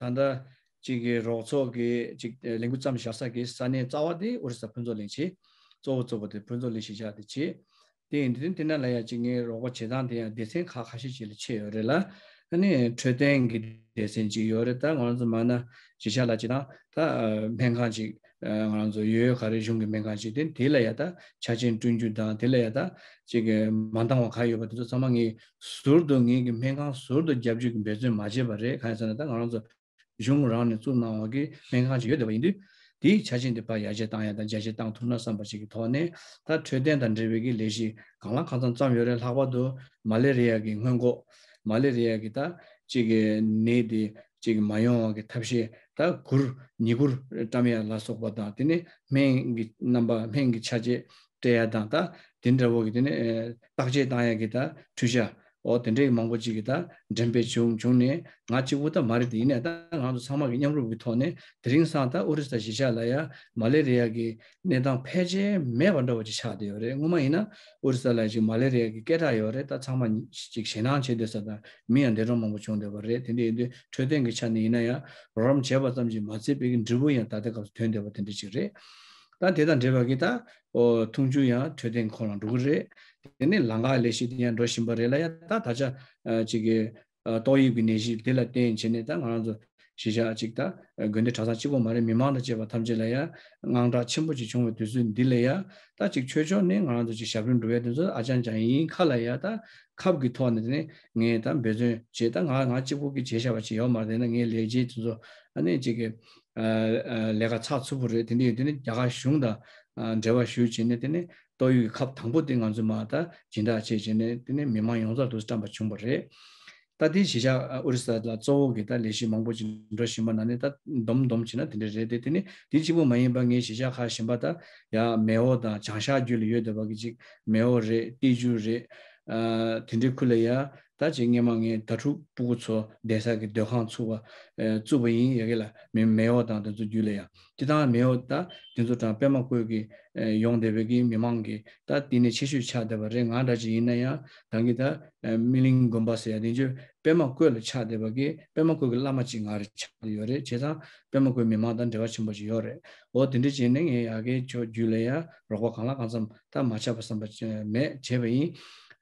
ལགས། ད་ལྟ་གཅིག་གི་རོགས་ཚོགས་ཀྱི་གཅིག་ལས་འགུལ་མཚམས་བཞག་ས་གི་ས་གནས་རྩ་བ་དེ་ཨོ་རི་ས་ཕུན་ཚོགས་གླིང་བྱས། གཙོ་བོ་གཙོ་བོ་དེ་ཕུན་ཚོགས་གླིང་གཞིས་ཆགས་དེ་བྱས། དེ་ཡིན་དུས་དེ་ནང་ལ་ཡང་གཅིག་ངའི་རོགས་པ་བྱེད་སྟངས་དེ་ཡང་སྡེ་ཚན་ཁག་ཁ་ཤས་ཅིག་ལ་ཕྱེ་ཡོད་རེད་ལ། ཨ་ནི་འཕྲོད་བསྟེན་གྱི་སྡེ་ཚན་གཅིག་ཡོད་རེད། ད་ང་རང་ཚོ་མ་ན་གཞིས་ཆགས་ལ་སྤྱིར་བཏང་ད་སྨན་ཁང་ཅིག་ང་རང་ཚོ་ཡོད་ཡོད་ག་རེ་གཞུང་གི་སྨན་ཁང་ཅིག་དེ་དེ་ལ་ཡ་ད་ཆ་རྐྱེན་བསྐྲུན་རྒྱུ་དང་དེ་ལ་ཡ་ད་ཅིག་མ་འདང་བ་ག་ཡོད་པ་དེ་ཚོ་ཚང་མ་ངས་ཟུར་དུ་ངེད་ཀྱི་སྨན་ཁང་ཟུར་དུ་རྒྱབ་སྐྱོར་གྱི་འབད་བརྩོན་མ་བྱས་པ་རེད། གང་ཡིན་ཟེར་ན་ད་ང་རང་ཚོ་གཞུང་རང་ནས་བཙུགས་གནང་བ་གི་སྨན་ཁང་ཅིག་ཡོད་བསྡད་པ་ཡིན་དུས། དེའི་ཆ་རྐྱེན་དེ་ཕར་ཡར་རྒྱས་བཏང་ཡ་དང་རྒྱ་སྐྱེད་བཏང་ཐུབ་ན་བསམ་པ་ཞིག་གི་ཐོག་ནས་ད་འཕྲོད་བསྟེན་དང་འབྲེལ་བའི་གི་ལས་གཞི་གང་ལ་གང་འཚམ་བརྩམས་ཡོད་རེད། ལྷག་པར་དུ་མ་ལེ་རི་ཡ་གི་སྔོན་འགོག་མ་ལེ་རི་ཡ་གི་ད་ཅིག་གི་ནད་དེ་ཅིག་མ་ཡོང་བ་གི་ཐབས་ཤེས་ད་གུར་ཉི་གུར་བཀྲམ་ཡ་ལ་སོགས་པ་དང་དེ་ནས་སྨན་གྱི་རྣམ་པ་སྨན་གྱི་ཆ་བྱད་སྤྲད་ཡ་དང་ད་དེ་འདྲ་བོ་གི་དེ་ནས་བརྟག་དཔྱད་བཏང་ཡ་གི་ད་འཕྲུལ་ཆས། འོ་དེ་འདྲའི་མང་པོ་ཅིག་གིས་ད་འགྲེམས་སྤེལ་བྱུང་བྱུང་ནས་ང་གཅིག་པུ་ད་མ་རེད་དེ། ཡིན་ནའི་ད་ང་ཚོ་ཚང་མ་གི་མཉམ་རུབ་ཀྱི་ཐོག་ནས་དེ་རིང་སང་ད་ཨོ་རི་ས་གཞིས་ཆགས་ལ་ཡ་མ་ལེ་རི་ཡ་གི་གནས་སྟངས་ཕལ་ཆེར་མེད་པ་འདྲ་བོ་ཅིག་ཆགས་བསྡད་ཡོད་རེད། སྔོན་མ་ཡིན་ན་ཨོ་རི་ས་ལ་ཅིག་མ་ལེ་རི་ཡ་གི་སྐད་གྲགས་ཡོད་རེད། ད་ཚང་མ་ཅིག་ཞེད་སྣང་བྱེད་བསྡད་ས་དང་མི་ཡང་འདས་གྲོངས་མང་པོ་བྱུང་བསྡད་པ་རེད། དེ་འདྲ་ཡིན་དུས་འཕྲོད་བསྟེན་གྱི་ཆ་ནས་ཡིན་ན་ཡང་རོགས་རམ་བྱས་པ་ཙམ་གྱིས་མ་ཚད་པའི་གི་འབྲས་བུ་ཡང་ད་ལྟའི་སྐབས་སུ་ཐོན་བསྡད་པ་དེ་འདྲ་ཅིག་རེད། ད་དེ་དང་འབྲེལ་བ་གི་ད་འོ་འཐུང་ཆུ་ཡང་འཕྲོད་བསྟེན་ཁོངས་ལ་འགྲོ་གི་རེད། དེ་ནས་ལམ་ཁའི་ལས་གཞི་དེ་ཡང་འགྲོ་བཞིན་པ་རེད་ལ། ཡ་ད་ད་ཆ་ཨ་ཅིག་གི་ཨ་ཏོག་དབྱིབས་ཀྱི་ནད་གཞི་དེ་ལ་བརྟེན་བྱས་ནས་ད་ང་རང་ཚོ་གཞིས་ཆགས་ཅིག་ད་དགོན་སྡེ་གྲྭ་ཚང་གཅིག་པོ་མ་རེད། མི་མང་དང་བཅས་པ་ཐམས་ཅད་ལ་ཡ་དངངས་སྐྲག་ཆེན་པོ་ཅིག་བྱུང་བའི་དུས་ཚོད་འདི་ལ་ཡ་ད་ཅིག་ཆོས་ཕྱོགས་ནས་ང་རང་ཚོ་ཅིག་ཞབས་བརྟན་སྒྲུབ་ཡ་དེ་ཚོ་ཨ་ཅང་ཅང་ཡིན། ཁ་ལ་ཡ་ད་ཁབ་ཀྱི་ཐོག་ནས་དེ་ནས་ངས་ད་འབད་བརྩོན་བྱས། ད་ང་ང་གཅིག་པུ་གིས་བྱས་བཞག་པ་ཅིག་ཡོད་མ་རེད། དེ་ན་ངའི་ལས་བྱེད་དེ་ཚོ་ཨ་ནི་ཅིག་གི་ཨ་ལས་ཀ་ཚགས་ཚུད་པོ་རེད། དེ་འདྲ་ཡིན་དུས་ནི་རྒྱ་གར་གཞུང་དང་ཨ་འབྲེལ་བ་ཞུས་བྱས་ནས་དེ་ནི་ཏོག་དབྱིབས་ཀྱི་ཁབ་དང་པོ་དེ་ང་ཚོས་མར་ད་སྦྱིན་བདག་བྱས་བྱས་ནས་དེ་ནི་མི་མང་ཡོངས་རྫོགས་ལ་དུ་བཀྲམ་པ་བྱུང་བ་རེད། ད་དེ་གཞིས་ཆགས་ཨ་ཨོ་རི་ས་ལ་གཙོ་བོ་གི་ད་ལས་གཞི་མང་པོ་ཅིག་འགྲོ་བཞིན་པ་ནང་ནས་ད་སྡོམ་སྡོམ་བྱས་ན་དེ་འདྲ་རེད་དེ། དེ་ནི་དེ་གཅིག་པུ་མ་ཡིན་པ་ངས་གཞིས་ཆགས་ཁག་གཞན་པ་ད་ཡ་མེའོ་དང་བྱང་ཤར་རྒྱུད་ལ་ཡོད་བསྡད་པ་གི་ཅིག་མེའོ་རེད། ཏི་ཇུ་རེད། ཨ་དེ་འདྲའི་ཁུལ་ལ་ཡ་ད་ཅིག་སྔོན་མ་ངས་དྭ་ཕྲུག་སྤུ་གུ་ཚོ་བསྡད་ས་གི་སྡོད་ཁང་ཚུགས་པ་ཨ་བཙུགས་པ་ཡིན། ཡ་གི་ལ་མེ་མེའོ་དང་དེ་ཚོ་རྒྱུད་ལ་ཡ་སྤྱིར་བཏང་མེའོ་ད་དེ་ཚོ་གྲངས་པད་མ་བཀོད་ཀྱི་ཨ་ཡོང་བསྡད་པའི་གི་མི་མང་གི་ད་བསྟི་གནས་ཆེ་ཤོས་ཆགས་བསྡད་པ་རེད། ང་འདྲ་ཅིག་ཡིན་ན་ཡང་ད་གི་ད་ཨ་སྨིན་གླིང་དགོན་པ་ཟེར་ཡ་དེ་ཚོ་པད་མ་བཀོད་ལ་ཆགས་བསྡད་པ་གི་པད་མ་བཀོད་ཀྱི་བླ་མ་ཅིག་ང་རེ་ཆགས་ཡོད་རེད། བྱས་ཙང་པད་མ་བཀོད་མི་མང་དང་འབྲེལ་བ་ཆེན་པོ་ཅིག་ཡོད་རེད། འོ་དེ་འདྲ་བྱས་ནས་ངས་ཡ་གི་ཕྱོགས་རྒྱུད་ལ་ཡ་རོགས་པ་གང་ལ་གང་འཚམ་ད་མ་ཆགས་པ་བསམ་པ་མེད་བྱས་པ་ཡིན།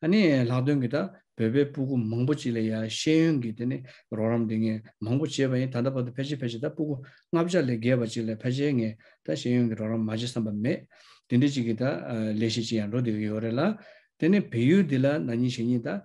ཨ་ནི་ལྷག་དོན་གྱི་ད་བོད་པའི་སྤུ་གུ་མང་པོ་ཅིག་ལ་ཡ་ཤེས་ཡོན་གྱི་དེ་ནི་རོགས་རམ་དེ་ངས་མང་པོ་བྱས་པ་ཡིན། ད་ལྟ་བར་དུ་ཕལ་ཆེར་ཕལ་ཆེར་ད་སྤུ་གུ་ལྔ་བརྒྱ་ལས་བརྒལ་བ་ཅིག་ལ་ཕལ་ཆེར་ངས་ད་ཤེས་ཡོན་གྱི་རོགས་རམ་མ་བྱེད་བསམ་པ་མེད། དེ་འདྲ་ཅིག་གི་ད་ཨ་ལས་གཞི་ཅིག་ཡང་འགྲོ་བསྡད་ཀྱི་ཡོད་རེད་ལ། དེ་ནས་བལ་ཡུལ་འདི་ལ་ན་ནིང་གཞེས་ནིང་ད་ཨ་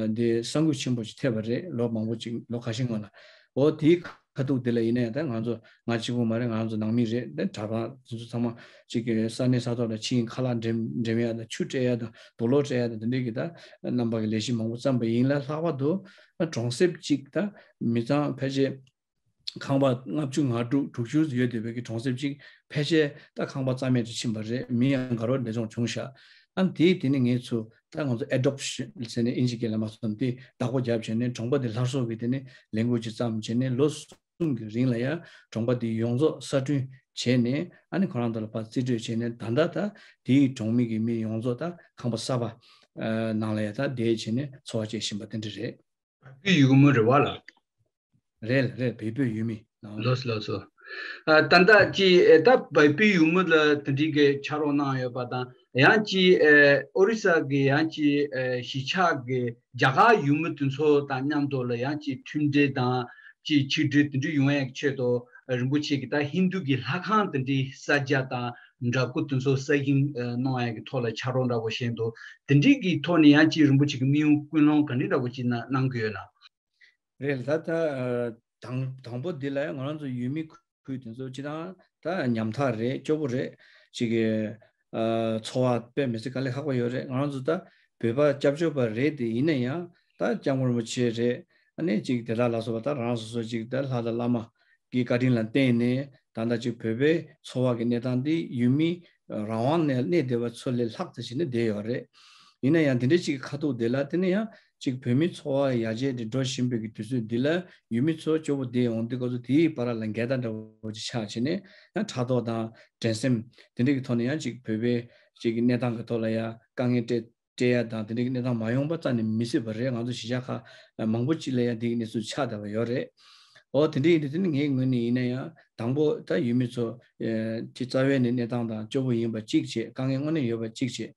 འདི་ས་འགུལ་ཆེན་པོ་ཅིག་ཐེབས་པ་རེད། ལོ་མང་པོ་ཅིག་ལོ་ཁ་ཤས་སྔོན་ལ། འོ་དེའི་ཁ་ཐུག་དེ་ལ་ཡིན་ན་ཡང་ད་ང་ཚོ་ང་གཅིག་པུ་མ་རེད། ང་ཚོ་ནང་མི་རེད། ད་གྲྭ་པ་དེ་ཚོ་ཚང་མ་གཅིག་གི་ས་གནས་ས་ཐོག་ལ་ཕྱིན་ཁ་ལག་འགྲེམས་འགྲེམས་ཡ་དང་ཆུ་སྤྲད་ཡ་དང་དུག་ལོག་སྤྲད་ཡ་དང་དེ་འདྲའི་གི་ད་རྣམ་པ་གི་ལས་གཞི་མང་པོ་བརྩམས་པ་ཡིན་ལ། ལྷག་པར་དུ་གྲོང་གསེབ་གཅིག་ད་མི་ཚང་ཕལ་ཆེར་ ཁང་པ་ལྔ་བཅུ་ང་དྲུག་དྲུག་ཅུ་ཡོད་བསྡད་པའི་གི་གྲོང་གསེབ་ཅིག་ཕལ་ཆེར་ད་ཁང་པ་རྩ་མེད་དུ་ཕྱིན་པ་རེད། མི་ཡང་དགའ་རབ་འདྲ་མཚུངས་བྱུང་ཤག་ཨ་ནི་དེའི་དེ་ནི་ངས་ཚུར་ད་ང་ཚོ་ཨེ་ཌོབ་ཤན་ཟེར་ནས་ཨིན་ཇི་སྐད་ལ་མ་སོང་དེ་བདག་པོ་བརྒྱབ་བྱས་ནས་གྲོང་པ་དེ་སླར་གསོ་གི་དེ་ནི་ལས་འགུལ་ཅིག་བརྩམས་བྱས་ནས་ལོ་གསུམ་གསུམ་གྱི་རིང་ལ་ཡང་གྲོང་པ་དེ་ཡོངས་རྫོགས་གསར་སྐྲུན་བྱས་ནས། ཨ་ནི་ཁོ་རང་ཚོ་ལ་ཕར་རྩིས་སྤྲོད་བྱས་ནས། ད་ལྟ་ད་དེའི་གྲོང་མི་གི་མི་ཡོངས་རྫོགས་ད་ཁང་པ་གསར་པ་ཨ་ནང་ལ་ཡང་ད་བསྡད་བྱས་ནས་འཚོ་བ་སྐྱེལ་བཞིན་པ་དེ་འདྲ་རེད། བོད་ཀྱི་ཡུལ་མི་རེད་བ་ལ། རེད་རེད། བལ་པོའི་ཡུལ་མི་ནང་། ལགས་སོ་ལགས་སོ། ཨ་ད་ལྟ་ཅི་ཨེ་ད་བལ་པོའི་ཡུལ་མི་ལ་དེ་འདྲའི་གི་ཕྱག་རོགས་གནང་ཡོད་པ་དང་། ཡང་ཅི་ཨེ་ཨོ་རི་ས་གི་ཡང་ཅི་ཨེ་གཞིས་ཆགས་གི་རྒྱ་གར་ཡུལ་མི་དེ་ཚོ་དང་མཉམ་དུ་ལ་ཡང་ཅི་མཐུན་འབྲེལ་དང་ཅི་ཆིག་སྒྲིལ་དེ་འདྲ་ཡོང་ཡག་ཆེད་དུ་རིན་པོ་ཆེ་གི་ད་ཧིན་རྡུ་གི་ལྷ་ཁང་དེ་འདྲའི་ས་རྒྱ་དང་འདྲ་སྐུ་དེ་ཚོ་གསར་བཞེངས་ཨེ་གནང་ཡག་གི་ཐོག་ལ་ཕྱག་རོགས་འདྲ་པོ་བྱས་འདུག་དེ་འདྲའི་གི་ཐོག་ནས་ཡང་ཅི་རིན་པོ་ཆེ་གི་དམིགས་ཡུལ་ཀུན་སློང་ག་འདྲ་འདྲ་པོ་ཅིག་གནང་གནང་གི་ཡོད་ན། རེད། ད་ད་ཨ་དང་དང་པོ་འདི་ལ་ང་རང་ཚོ་ཡུལ་མི་ཁུལ་དེ་ཚོ་སྤྱིར་བཏང་ད་ཉམ་ཐག་རེད། སྐྱོ་པོ་རེད། ཅིག་གི་ཨ་འཚོ་བ་དཔེ་མི་སྲིད་དཀའ་ལས་ཁག་པོ་ཡོད་རེད། ང་རང་ཚོ་ད་བོད་པ་སྐྱབས་བཅོལ་བ་རེད་དེ། ཡིན་ན་ཡང་ད་སྐྱབས་མགོན་རིན་པོ་ཆེ་རེད། ཨ་ནི་ཅིག་དེ་དག་ལ་སོགས་པ་ད་རང་སོ་སོ་ཅིག་ད་ལྷ་དང་བླ་མ་གི་བཀའ་དྲིན་ལ་བརྟེན་ནས་ད་ལྟ་ཅིག་བོད་པའི་འཚོ་བ་གི་གནས་སྟངས་འདི་ཡུལ་མི་རང་དབང་ནས་གནས་བསྡད་པ་ཚོ་ལས་ལྷག་ཙམ་ཞིག་ནི་བསྡད་ཡོད་རེད། ཡིན་ན་ཡང་དེ་འདྲའི་ཅིག་ཁ་ཐུག་དེ་ལ་དེ་ནི་ཡང་ཅིག་བོད་མི་འཚོ་བ་ཡར་རྒྱས་དེ་འགྲོ་བཞིན་པའི་གི་དུས་ཚོད་འདི་ལ་ཡུལ་མི་ཚོ་སྐྱོ་པོ་བསྡད་ཡོང་དུས་སྐབས་སུ་དེའི་བར་ལ་འགལ་ཟླ་འདྲ་བོ་ཅིག་ཆགས་བྱས་ནས། ཡང་ཕྲག་དོག་དང་འགྲན་སེམས་དེ་འདྲའི་གི་ཐོག་ནས་ཡང་ཅིག་བོད་པའི་ཅིག་གི་གནས་སྟངས་ཀྱི་ཐོག་ལ་ཡང་དཀའ་ངལ་སྤྲད་སྤྲད་ཡ་དང་དེ་འདྲའི་གནས་སྟངས་མ་ཡོང་པ་རྩ་ནས་མི་སྲིད་པ་རེད། ང་ཚོ་གཞིས་ཆགས་ཁག་མང་པོ་ཅིག་ལ་ཡང་དེ་གི་གནས་ཚུལ་ཆགས་བསྡད་པ་ཡོད་རེད། འོ་དེ་འདྲ་ཡིན་དུས་དེ་ནི་ངའི་ངོས་ནས་ཡིན་ན་ཡང་དང་པོ་ད་ཡུལ་མི་ཚོ་ཨེ་ཅིག་རྩ་བའི་ནས་གནས་སྟངས་དང་སྐྱོ་པོ་ཡིན་པ་གཅིག་བྱས། དཀའ་ངལ་དངོས་གནས་ཡོད་པ་གཅིག་བྱས།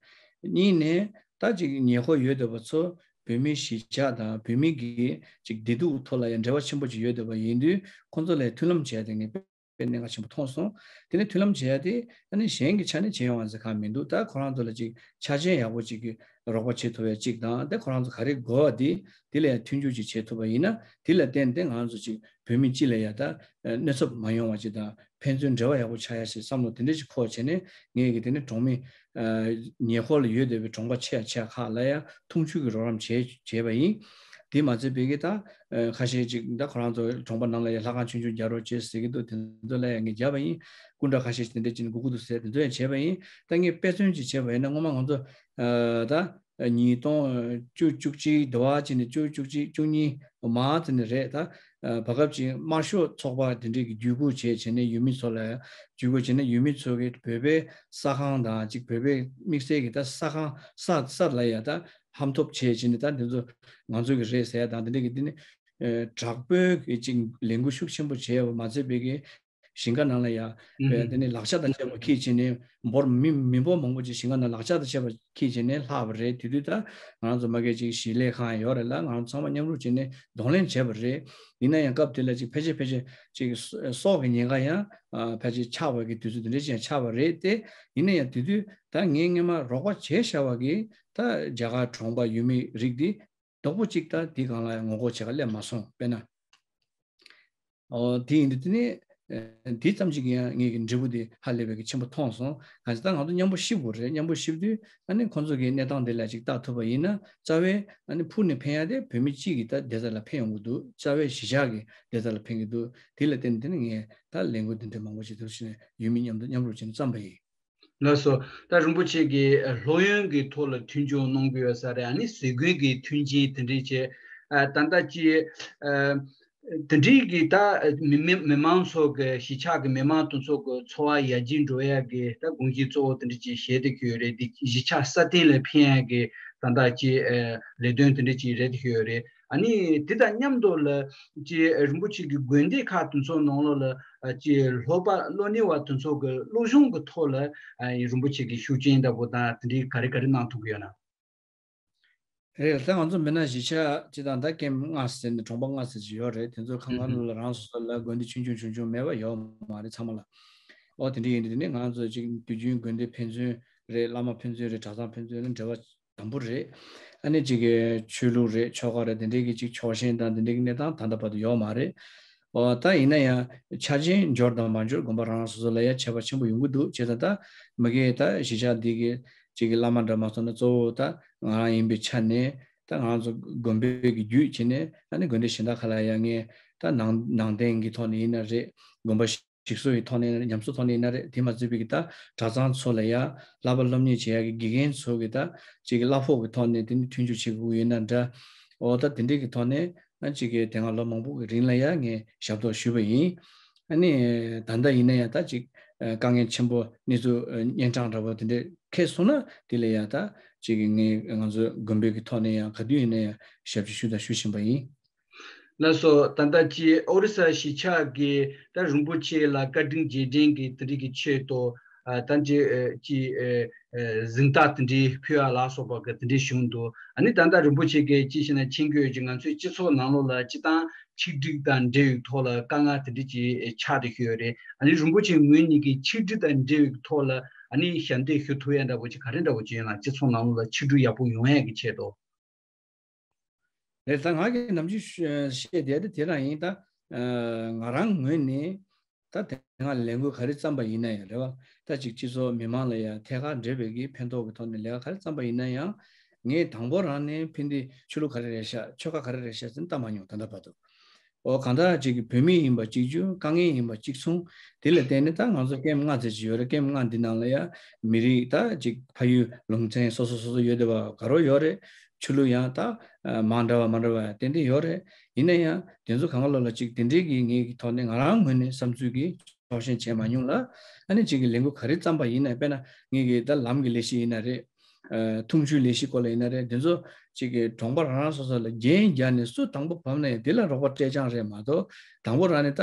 གཉིས་ནས་ད་ཅིག་ཉེ་འཁོར་ཡོད་བསྡད་པ་ཚོ་བོད་མི་གཞིས་ཆགས་དང་བོད་མི་གི་ཅིག་བདེ་སྡུག་ཐོག་ལ་ཡང་འབྲེལ་བ་ཆེན་པོ་ཅིག་ཡོད་བསྡད་པ་ཡིན་དུས། ཁོང་ཚོ་ལ་མཐུན་ལམ་བྱས་ཏེ་ངས་དཔེ་གནད་འགག་ཆེན་པོ་མཐོང་སོང་། དེ་ནས་མཐུན་ལམ་བྱེད་ཡ་དེ་ཨ་ནི་གཞན་གྱི་ཆ་ནས་བྱེད་ཡོང་བ་ཟེར་གང་མི་འདུག་ད་ཁོ་རང་ཚོ་ལ་ཅིག་ཆ་རྐྱེན་ཡག་པོ་ཅིག་གི་རོགས་པ་བྱེད་ཐུབ་ཡ་ཅིག་དང་། དེ་ཁོ་རང་ཚོ་ག་རེ་དགོས་པ་དེ་དེ་ལ་ཡ་མཐུན་འགྱུར་ཅིག་བྱེད་ཐུབ་པ་ཡིན་ན། དེ་ལ་བརྟེན་ཏེ་ང་རང་ཚོ་ཅིག་བོད་མི་སྤྱི་ལ་ཡ་ད་གནོད་ཚབས་མ་ཡོང་བ་ཅིག་དང་། ཕན་ཚུན་འབྲེལ་བ་ཡག་པོ་ཆགས་ཡ་ཞེས་བསམ་བློ་དེ་འདྲ་ཅིག་འཁོར་བྱས་ནས། ངས་ཀྱི་དེ་ནི་གྲོང་མི་ཉེ་འཁོར་ལ་ཡོད་བསྡད་པའི་གྲོང་པ་ཆེ་ཡ་ཆེ་ཡ་ཁག་ལ་ཡ་མཐོང་ཆུང་གི་རོགས་རམ་བྱས་བྱས་པ་ཡིན། དེ་མ་ཚད་པའི་གི་ད་ཁ་ཤས་ཅིག་ད་ཁོ་རང་ཚོ་གྲོང་པ་ནང་ལ་ཡ་ལྷ་ཁང་ཆུང་ཆུང་རྒྱག་རོགས་བྱེད་ཟེར་གི་འདུག་དེ་ཚོ་ལ་ཡ་ངས་བརྒྱབ་པ་ཡིན། སྐུ་འདྲ་ཁ་ཤས་ཅིག་དེ་འདྲ་ཅིག་ནས་སྒུག་གི་འདུག་ཟེར། དེ་ཚོ་ཡ་བྱས་པ་ཡིན། ད་ངས་དཔེ་མཚོན་ཅིག་བྱས་པ་ཡིན་ན། སྔོན་མ་ང་ཚོ་ད་ཉིས་སྟོང་བཅུ་བཅུ་གཅིག་དུ་བ་ཅིག་ནས་བཅུ་བཅུ་གཅིག་བཅུ་གཉིས་མ་ཙམ་ནས་རེད། ད་བར་སྐབས་ཅིག་དམར་ཤོག་ཚོགས་པ་དེ་འདྲས་ཀྱི་བརྒྱུད་སྐུར་བྱས་བྱས་ནས་ཡུལ་མི་ཚོ་ལ་བརྒྱུད་སྐུར་བྱས་ནས་ཡུལ་མི་ཚོ་གིས་བོད་པའི་ས་ཁང་དང་ཅིག་བོད་པའི་དམིགས་བསལ་གྱི་ད་ས་ཁང་ས་ས་ལ་ཡ་ད་ཧམ་ཐོབ་བྱས་བྱས་ནས། ད་འདི་ཚོ་ང་ཚོ་གི་རེད་ཟེར་ཡ་དང་དེ་འདྲས་ཀྱི་དེ་ནི་དྲག་པོའི་གི་ཅིག་ལས་འགུལ་ཤུགས་ཆེན་པོ་བྱས་པ་མ་ཚད་པའི་གི་ཞིང་ཁ་ནང་ལ་ཡ། ཨུ་དཔེ་དེ་ནི་ལག་ཆ་དང་བཅས་པ་འཁྱེར་བྱས་ནས་འབོར་མི་མི་འབོར་མང་པོ་ཅིག་ཞིང་ཁ་ནང་ལག་ཆ་དང་བཅས་པ་འཁྱེར་བྱས་ནས་ལྷག་པ་རེད། དེ་དུས་ད་ང་རང་ཚོ་མ་གི་ཅིག་གཞིས་ལས་ཁང་ཡོད་རེད་ལ། ང་རང་ཚང་མ་མཉམ་རུབ་བྱས་ནས་གདོང་ལེན་བྱས་པ་རེད། ཡིན་ན་ཡང་སྐབས་དེ་ལ་ཅིག་ཕལ་ཆེར་ཕལ་ཆེར་ཅིག་སྲོག་གི་ཉེན་ཁ་ཡང་ཕལ་ཆེར་ཆགས་པ་གི་དུས་ཚོད་དེ་འདྲ་ཅིག་ཡང་ཆགས་པ་རེད་དེ། ཡིན་ན་ཡང་དེ་དུས་ད་ངས་སྔོན་མ་རོགས་པ་བྱས་བཞག་པ་གི་ད་རྒྱ་གར་གྲོང་པ་ཡུལ་མི་རིགས་འདི་རྡོག་པོ་གཅིག་ད་དེའི་སྒང་ལ་ཡང་ངོ་རྒོལ་བྱེད་ག་སླེབས་མ་སོང་། དཔེར་ན། ཨོ་དེ་ཡིན་དུས་དེ་ནི་ཨེ་དེ་ཙམ་ཅིག་གིས་ཡང་ངེད་ཀྱི་འབྲས་བུ་དེ་ཧ་ལས་པའི་གི་ཆེན་པོ་མཐོང་སོང་། གང་ཅི་ད་ང་ཚོ་མཉམ་པོ་གཤིབ་དགོས་རེད། མཉམ་པོ་གཤིབ་དུས་ཨ་ནི་ཁོང་ཚོ་གི་གནས་སྟངས་དེ་ལ་ཅིག་ལྟ་ཐུབ་པ་ཡིན་ན། རྩ་བའི་ཨ་ནི་ཕུགས་ནས་ཕན་ཡ་དེ་བོད་མི་གཅིག་གི་ད་བདེ་རྩ་ལ་ཕན་ཡོང་གི་འདུག་རྩ་བའི་གཞིས་ཆགས་ཀྱི་བདེ་རྩ་ལ་ཕན་གྱི་འདུག་དེ་ལ་བརྟེན་ནས་དེ་ནི་ངས་ད་ལས་འགུལ་འདི་འདྲ་མང་པོ་ཞིག་དུ་ཕྱིན་ནས་ཡུལ་མི་མཉམ་དུ་མཉམ་རུབ་བྱས་ནས་བརྩམས་པ་ཡིན། ལགས་སོ། ད་རིན་པོ་ཆེ་གིས་ལྷོ་ཡོན་གྱི་ཐོག་ལ་མཐུན་སྦྱོར་གནང་གི་ཡོད་ས་རེད། ཨ་ནི་ཟས་གོས་ཀྱི་མཐུན་རྐྱེན་དེ་འདྲས་བྱས། ཨ་ད་ལྟ་ཅི་ཨ་དེ་འདྲས་ཀྱི་ད་མི་མི་མི་མང་ཚོ་གི་གཞིས་ཆགས་ཀྱི་མི་མང་དེ་ཚོ་གི་འཚོ་བ་ཡར་རྒྱས་འགྲོ་ཡ་གི་ད་དགོངས་གཞི་གཙོ་བོ་དེ་འདྲས་ཅིག་བཞེས་བསྡད་ཀྱི་ཡོད་རེད། དེ་གཞིས་ཆགས་སྲ་བརྟན་ལ་ཕན་ཡ་གི་ད་ལྟ་ཅི་ཨ་ལས་དོན་དེ་འདྲས་ཅིག་རེད་བསྡད་ཀྱི་ཡོད་རེད། ཨ་ནི་དེ་དང་མཉམ་དུ་ལ་ཅི་རིན་པོ་ཆེ་གི་དགོན་སྡེ་ཁག་དེ་ཚོ་ནང་ལོགས་ལ་ཨ་ཅི་སློབ་པ་སློབ་གཉེར་བ་དེ་ཚོ་གི་སློབ་སྦྱོང་གི་ཐོག་ལ་ཨ་རིན་པོ་ཆེ་གི་ཤུགས་རྐྱེན་ལྟ་བུ་དང་དེ་འདྲའི་ག་རེ་ག་རེ་གནང་ཐུབ་ཀྱི་ཡོད་ན། རེད། ད་ང་ཚོ་མི་སྣ་གཞིས་ཆགས་སྤྱི་དང་ད་ཀེམ་ལྔ་ཟེར་ནས་གྲོང་པ་ལྔ་ཟེར་ཅིག་ཡོད་རེད། དེ་ཚོ་ཁང་ཁང་ནང་ལ་རང་སོ་སོ་ལ་དགོན་སྡེ་ཆུང་ཆུང་ཆུང་ཆུང་མེད་པ་ཡོད་མ་རེད་ཚང་མ་ལ། ཨོ་དེ་འདྲ་ཡིན་དུས་དེ་ནས་ང་ཚོ་ཅིག་དུས་རྒྱུན་དགོན་སྡེ་ཕན་ཚུན་རེད། བླ་མ་ཕན་ཚུན་རེད། གྲྭ་ཚང་ཕན་ཚུན་ལ་འབྲེལ་བ་དམ་པོ་རེད། ཨ་ནི་ཅིག་གི་ཆོས་ལུགས་རེད། ཆོལ་ཁ་རེད། དེ་འདྲའི་གི་ཅིག་ཕྱོགས་ཞེན་དང་དེ་འདྲའི་གི་གནས་སྟངས་ད་ལྟ་བར་དུ་ཡོད་མ་རེད། ཨོ་ད་ཡིན་ན་ཡང་ཆ་རྐྱེན་འབྱོར་དང་མ་འབྱོར་དགོན་པ་རང་རང་སོ་སོ་ལ་ཡང་ཁྱད་པར་ཆེན་པོ་ཡོང་གི་འདུག་བྱས་ཙང་ད་མ་གི་ད་གཞིས་ཆགས་འདི་གི་ཅིག་གི་བླ་མ་འདྲ་མ་སོང་ན་གཙོ་བོ་ད་ང་རང་ཡིན་པའི་ཆ་ནས། ད་ང་རང་ཚོ་དགོན་པའི་གི་བརྒྱུད་བྱས་ནས་ཨ་ནི་དགོན་སྡེ་གཞན་དག་ཁག་ལ་ཡང་ངས་ ད་ནང་ནང་བསྟན་གྱི་ཐོག་ནས་ཡིན་ན་རེད། དགོན་པ་ཞིག་གསོ་ཡི་ཐོག་ནས་ཉམས་གསོ་ཐོག་ནས་ཡིན་ན་རེད། དེ་མ་ཚད་པའི་གི་ད་གྲྭ་ཚང་ཚོ་ལ་ཡ་བསླབ་པ་སློབ་གཉེར་བྱེད་ཡ་གི་དགེ་རྒན་ཚོ་གི་ད་ཅིག་གི་གླ་ཕོགས་ཀྱི་ཐོག་ནས་དེ་ནི་མཐུན་འགྱུར་བྱེད་དགོས་ཡོད་ན་འདྲ། འོ་ད་དེ་འདྲའི་གི་ཐོག་ནས་ང་ཅིག་གི་དེ་སྔ་ལོ་མང་པོ་གི་རིང་ལ་ཡ་ངས་ཞབས་ཏོག་ཞུས་པ་ཡིན། ཨ་ནི་ད་ལྟ་ཡིན་ན་ཡང་ད་ཅིག་དཀའ་ངལ་ཆེན་པོ་གནས་ཚུལ་གཉན་འཕྲང་འདྲ་པོ་དེ་འདྲ་འཁེལ་སོང་ན་དེ་ལ་ཡང་ད་ཅིག་ངས་ང་ཚོ་དགོན་པའི་གི་ཐོག་ནས་ཡང་ག་དུས་ཡིན་ན་ཡང་ཞབས་ཕྱི་ཞུ་དང་ཞུ་བཞིན་པ་ཡིན། ལགས་སོ། ད་ལྟ་ཅི་ཨོ་རི་ས་གཞིས་ཆགས་ཀྱི་ད་རིན་པོ་ཆེ་ལ་བཀའ་དྲིན་རྗེས་དྲན་གྱི་དེ་འདྲ་གི་ཆེད་དུ་ཨ་ད་ཅི་ཨ་ཅི་ཨ་ཨ་གཟེངས་རྟགས་དེ་འདྲའི་ཕུལ་ཡ་ལ་སོགས་པ་གི་དེ་འདྲའི་བྱུང་འདུག་ཨ་ནི་ད་ལྟ་རིན་པོ་ཆེ་གིས་ཅི་བྱས་ན་མཁྱེན་གྱི་ཡོད་ཀྱི་ང་ཚོའི་སྤྱི་ཚོགས་ནང་ལོགས་ལ་སྤྱི་བཏང་ཆིག་སྒྲིལ་དང་འབྲེལ་ཡོད་ཐོག་ལ་དཀའ་ངལ་དེ་འདྲ་ཅིག་ཆགས་བསྡད་ཡོད་རེད། ཨ་ནི་རིན་པོ་ཆེ་ངོས་ནས་ཀྱི་ཆིག་སྒྲིལ་དང་འབྲེལ་ཡོད་ཐོག་ལ་ཨ་ནི་ཞབས་འདེགས་ཞུ་ཐུབ་ཡ་འདྲ་པོ་ཅིག་ག་རེ་འདྲ་པོ་ཅིག་ཡོད་ན་སྤྱི་ཚོགས་ནང་ལོགས་ལ་ཆིག་སྒྲིལ་ཡག་པོ་ཡོང་ཡ་གི་ཆེད་དུ། རེད། ད་ང་གི་ནམ་རྒྱུན་བཤད་བསྡད་དེ་དེ་རང་ཡིན། ད་ང་རང་ངོས་ནས་ད་དེ་སྔ་ལས་འགུལ་ག་རེ་བརྩམས་པ་ཡིན་ན་ཡང་རེད་བ། ད་ཅིག་སྤྱི་ཚོགས་མི་མང་ལ་ཡང་ཐད་ཀར་འབྲེལ་བའི་གི་ཕན་ཐོགས་ཀྱི་ཐོག་ནས་ལས་ཀ་ག་རེ་བརྩམས་པ་ཡིན་ན་ཡང་ངས་དང་པོ་རང་ནས་ཕན་བདེ་ཆོས་ལུགས་ག་རེ་རེད་ཤག་ཆོལ་ཁ་ག་རེ་རེད་ཤག་ཟེར་ལྟ་མ་མྱོང་ད་ལྟ་བར་དུ། འོ་གང་ལྟར་ཅིག་གི་བོད་མི་ཡིན་པ་གཅིག་གྱུར། དཀའ་ངལ་ཡིན་པ་གཅིག་མཚུངས། དེ་ལ་བརྟེན་ནས་ད་ང་ཚོ་ཀེམ་ལྔ་ཙམ་ཅིག་ཡོད་རེད། ཀེམ་ལྔ་འདི་ནང་ལ་ཡང་མི་རིགས་ད་ཅིག་ཕ་ཡུལ་ལུང་ཚན་སོ་སོ་སོ་སོ་ཡོད་བསྡད་པ་ག་རེ་ཡོད་རེད། ཆོས་ལུགས་ཡང་ད་མ་འདྲ་བ་མ་འདྲ་བ་ཏན་ཏན་ཡོད་རེད། ཡིན་ན་ཡང་དེ་ཚོ་གང་ག་ལོག་ལ་ཅིག་དེ་འདྲའི་གི་ངེད་ཀྱི་ཐོག་ནས་ང་རང་ངོས་ནས་བསམ་ཚུལ་གྱི་ཕྱོགས་ཞེན་བྱས་མ་མྱོང་ལ། ཨ་ནི་ཅིག་གི་ལས་འགུལ་ག་རེ་བརྩམས་པ་ཡིན་ན། དཔེར་ན་ངེད་ཀྱི་ད་ལམ་གྱི་ལས་གཞི་ཡིན་ན་རེད། ཨ་འཐུང་ཆུའི་ལས་གཞི་སྐོར་ལ་ཡིན་ན་རེད། དེ་ཚོ་ཅིག་གི་གྲོང་པ་རང་རང་སོ་སོ་ལ་རྒྱན་རྒྱག་ནས་སུ་དང་པོ་བབས་ན་ཡང་དེ་ལ་རོགས་པ་སྤྲད་རྐྱང་རེད་མ་གཏོགས། དང་པོ་རང་ནས་ད་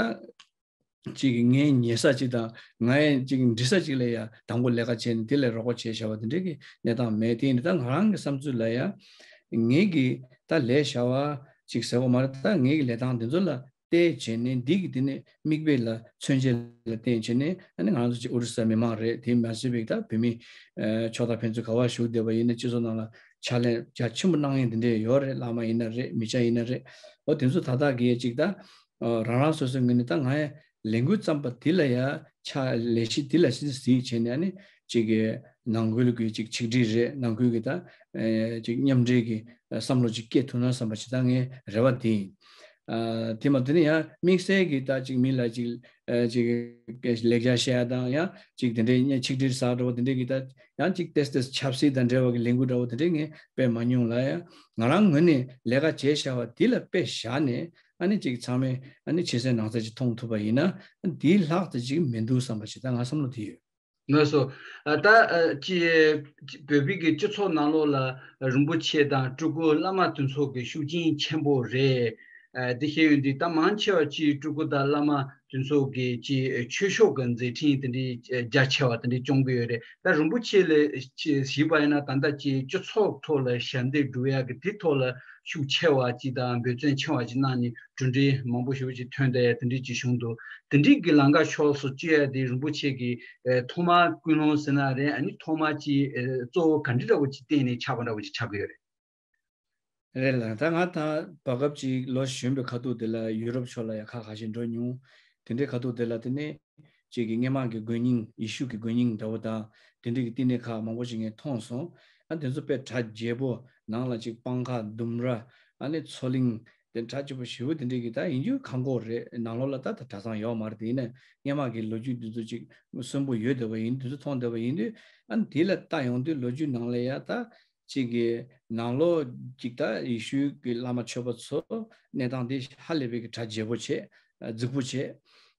ཅིག་གི་ངའི་ཉེ་ས་ཅིག་དང་ངའི་ཅིག་འདྲི་ས་ཅིག་ལ་ཡང་དང་པོ་ལས་ཀ་བྱས་ནས་དེ་ལ་རོགས་པ་བྱས་བཞག་པ་དེ་འདྲའི་གི་གནས་སྟངས་མེད། དེ་ཡིན་དུས་ད་ང་རང་གི་བསམ་ཚུལ་ལ་ཡང་ངེད་ཀྱི་ད་ལས་བྱ་བ་ཅིག་ཟེར་བ་མ་རེད། ད་ངེད་ཀྱི་ལས་སྟངས་དེ་ཚོ་ལ་བལྟས་བྱས་ནས། འདི་གི་དེ་ནས་མིག་དཔེ་ལ་མཚོན་བྱེད་ལ་བརྟེན་བྱས་ནས། ཨ་ནི་ང་རང་ཚོ་ཅིག་ཨོ་རི་ས་མི་མང་རེད། དེ་མ་ཟད་པའི་ད་བོད་མི་ཨ་ཕྱོགས་དང་ཕན་ཚུན་ག་བ་བཞུགས་བསྡད་པ་ཡིན་ན་སྤྱི་ཚོགས་ནང་ལ་ཕྱག་ལས་རྒྱ་ཆེན་པོ་གནང་མཁན་དེ་འདྲས་ཡོད་རེད། བླ་མ་ཡིན་ན་རེད། མི་སྐྱ་ཡིན་ན་རེད། འོ་དེ་ཚོ་ད་ལྟ་གི་ཅིག་ད་ཨ་རང་རང་སོ་སོའི་ངོས་ནས་ད་ང་ཡ་ལས་འགུལ་བརྩམས་པ་དེ་ལ་ཡ་ཆ་ལས་གཞི་དེ་ལ་གཟིགས་བྱས་ནས། ཨ་ནི་ཅིག་གི་ནང་ཁུལ་གྱི་ཅིག་ཆིག་སྒྲིལ་རེད། ནང་ཁུལ་གྱི་ད་ཨ་ཅིག་མཉམ་འབྲེལ་གྱི་བསམ་བློ་ཅིག་སྐྱེ་ཐུབ་ན་བསམ་པ་ཅིག་ད་ངའི་རེ་བ་དེ་ཡིན། ཨ་དེ་མ་དེ་ནས་ཡང་དམིགས་བསལ་གྱི་ད་ཅིག་མི་ལ་ཅིག་ཨ་ཅིག་ལེགས་སྦྱར་བཤད་ཡ་དང་། ཡང་ཅིག་དེ་འདྲའི་ཆིག་སྒྲིལ་ཟེར་འདྲ་བོ་དེ་འདྲའི་གི་ད་ཡང་ཅིག་ཏེས་ཏེས་ཆབ་སྲིད་དང་འབྲེལ་བ་གི་ལས་འགུལ་འདྲ་བོ་དེ་འདྲའི་ངས་དཔེ་མ་མྱོང་ལ། ཡང་ང་རང་ངོས་ནས་ལས་ཀ་བྱས་བཞག་པ་དེ་ལ་དཔེ་བཞག་ནས། ཨ་ནི་ཅིག་ཚང་མས་ཨ་ནི་ཕྱི་གསལ་ནང་གསལ་ཅིག་མཐོང་ཐུབ་པ་ཡིན་ན། ཨ་ནི་དེའི་ལྷག་ཙམ་ཅིག་མི་འདུག་བསམ་པ་ཞིག་ད་ང་བསམ་བློ་དེ་ཡོད། ལགས་སོ། ཨ་ད་ཨ་ཅི་བོད་པའི་གི་སྤྱི་ཚོགས་ནང་ལོགས་ལ་རིན་པོ་ཆེ་དང་སྤྲུལ་སྐུ་བླ་མ་དེ་ཚོ་གི་ཤུགས་རྐྱེན་ཆེན་པོ་རེད། ཨ་དེ་བཤད་ཡོང་དུས་ད་མང་ཆེ་བ་ཅིག་སྤྲུལ་སྐུ་དང་བླ་མ་དེ་ཚོ་གི་ཅིག་ཆོས་ཕྱོགས་ཀྱི་མཛད་འཕྲིན་དེ་འདྲའི་རྒྱ་ཆེ་བ་དེ་འདྲའི་སྐྱོང་གི་ཡོད་རེད། ད་རིན་པོ་ཆེ་ལ་ཅིག་གཟིགས་པ་ཡིན་ན་ད་ལྟ་ཅིག་སྤྱི་ཚོགས་ཐོག་ལ་ཞབས་འདེགས་སྒྲུབ་ཡག་གི་དེ་ཐོག་ལ་ཤུགས་ཆེ་བ་ཅིག་དང་འབད་བརྩོན་ཆེ་བ་ཅིག་གནང་ནས་གྲུབ་འབྲས་མང་པོ་ཞེ་པོ་ཅིག་ཐོན་བསྡད་ཡ་དེ་འདྲའི་ཅིག་བྱུང་འདུག་དེ་འདྲའི་གི་ལམ་ཁ་ཕྱོགས་སུ་བསྐྱོད་ཡ་དེ་རིན་པོ་ཆེ་གི་ཨེ་ཐོག་མར་ཀུན་སློང་ཟེར་ན་རེད། ཨ་ནི་ཐོག་མར་ཅིག་ཨེ་གཙོ་བོ་ག་འདྲ་འདྲ་བོ་ཅིག་བསྟན་ནས་ཆགས་པ་འདྲ་བོ་ཅིག་ཆགས་ཀྱི་ཡོད་རེད། རེད་ལགས། ད་ང་ད་བར་སྐབས་ཅིག་ལོ་གཞོན་པའི་ཁ་ཐུག་དེ་ལ་ཡུ་རོབ་ཕྱོགས་ལ་ཡ་ཁག་ཁ་ཤས་འགྲོ་མྱོང་། དེ་འདྲའི་ཁ་ཐུག་དེ་ལ་དེ་ནས་ཅིག་གི་སྔོན་མ་གི་དགོན་རྙིང་། ཡེ་ཤུ་གི་དགོན་རྙིང་འདྲ་བོ་དང་དེ་འདྲའི་གི་བསྟི་གནས་ཁག་མང་པོ་ཞིག་ངས་མཐོང་སོང་། ཨ་དེ་ཚོ་དཔེ་གྲ་རྒྱས་པོ། ནང་ལ་ཅིག་སྤང་ཁ། ལྡུམ་ར། ཨ་ནི་མཚོ་གླིང་། དེ་གྲ་རྒྱས་པོ་ཞེ་པོ་དེ་འདྲའི་གི་ད་ཡིན་རྒྱུ་ཁང་ཁོག་རེད། ནང་ལོགས་ལ་ད་ད་གྲྭ་ཚང་ཡོད་མ་རེད། དེ་ཡིན་ན་སྔོན་མ་གི་ལོ་རྒྱུས་འདི་ཚོ་ཅིག་གསོན་པོ་ཡོད་བསྡད་པ་ཡིན། དེ་ཚོ་མཐོང་བསྡད་པ་ཡིན་དུས། ཨ་ནི་དེ་ལ་ལྟ་ཡོང་དུས་ལོ་རྒྱུས་ནང་ལ་ཡ་ད་ཅིག་གི་ནང་ལོགས་ཅིག་ད་ཡེ་ཤུ་གི་བླ་མ་ཆོས་པ་ཚོ་གནས་སྟངས་དེ་ཧ་ལས་པའི་གི་གྲ་རྒྱས་པོ་བྱས། རྫིག་པོ་བྱས།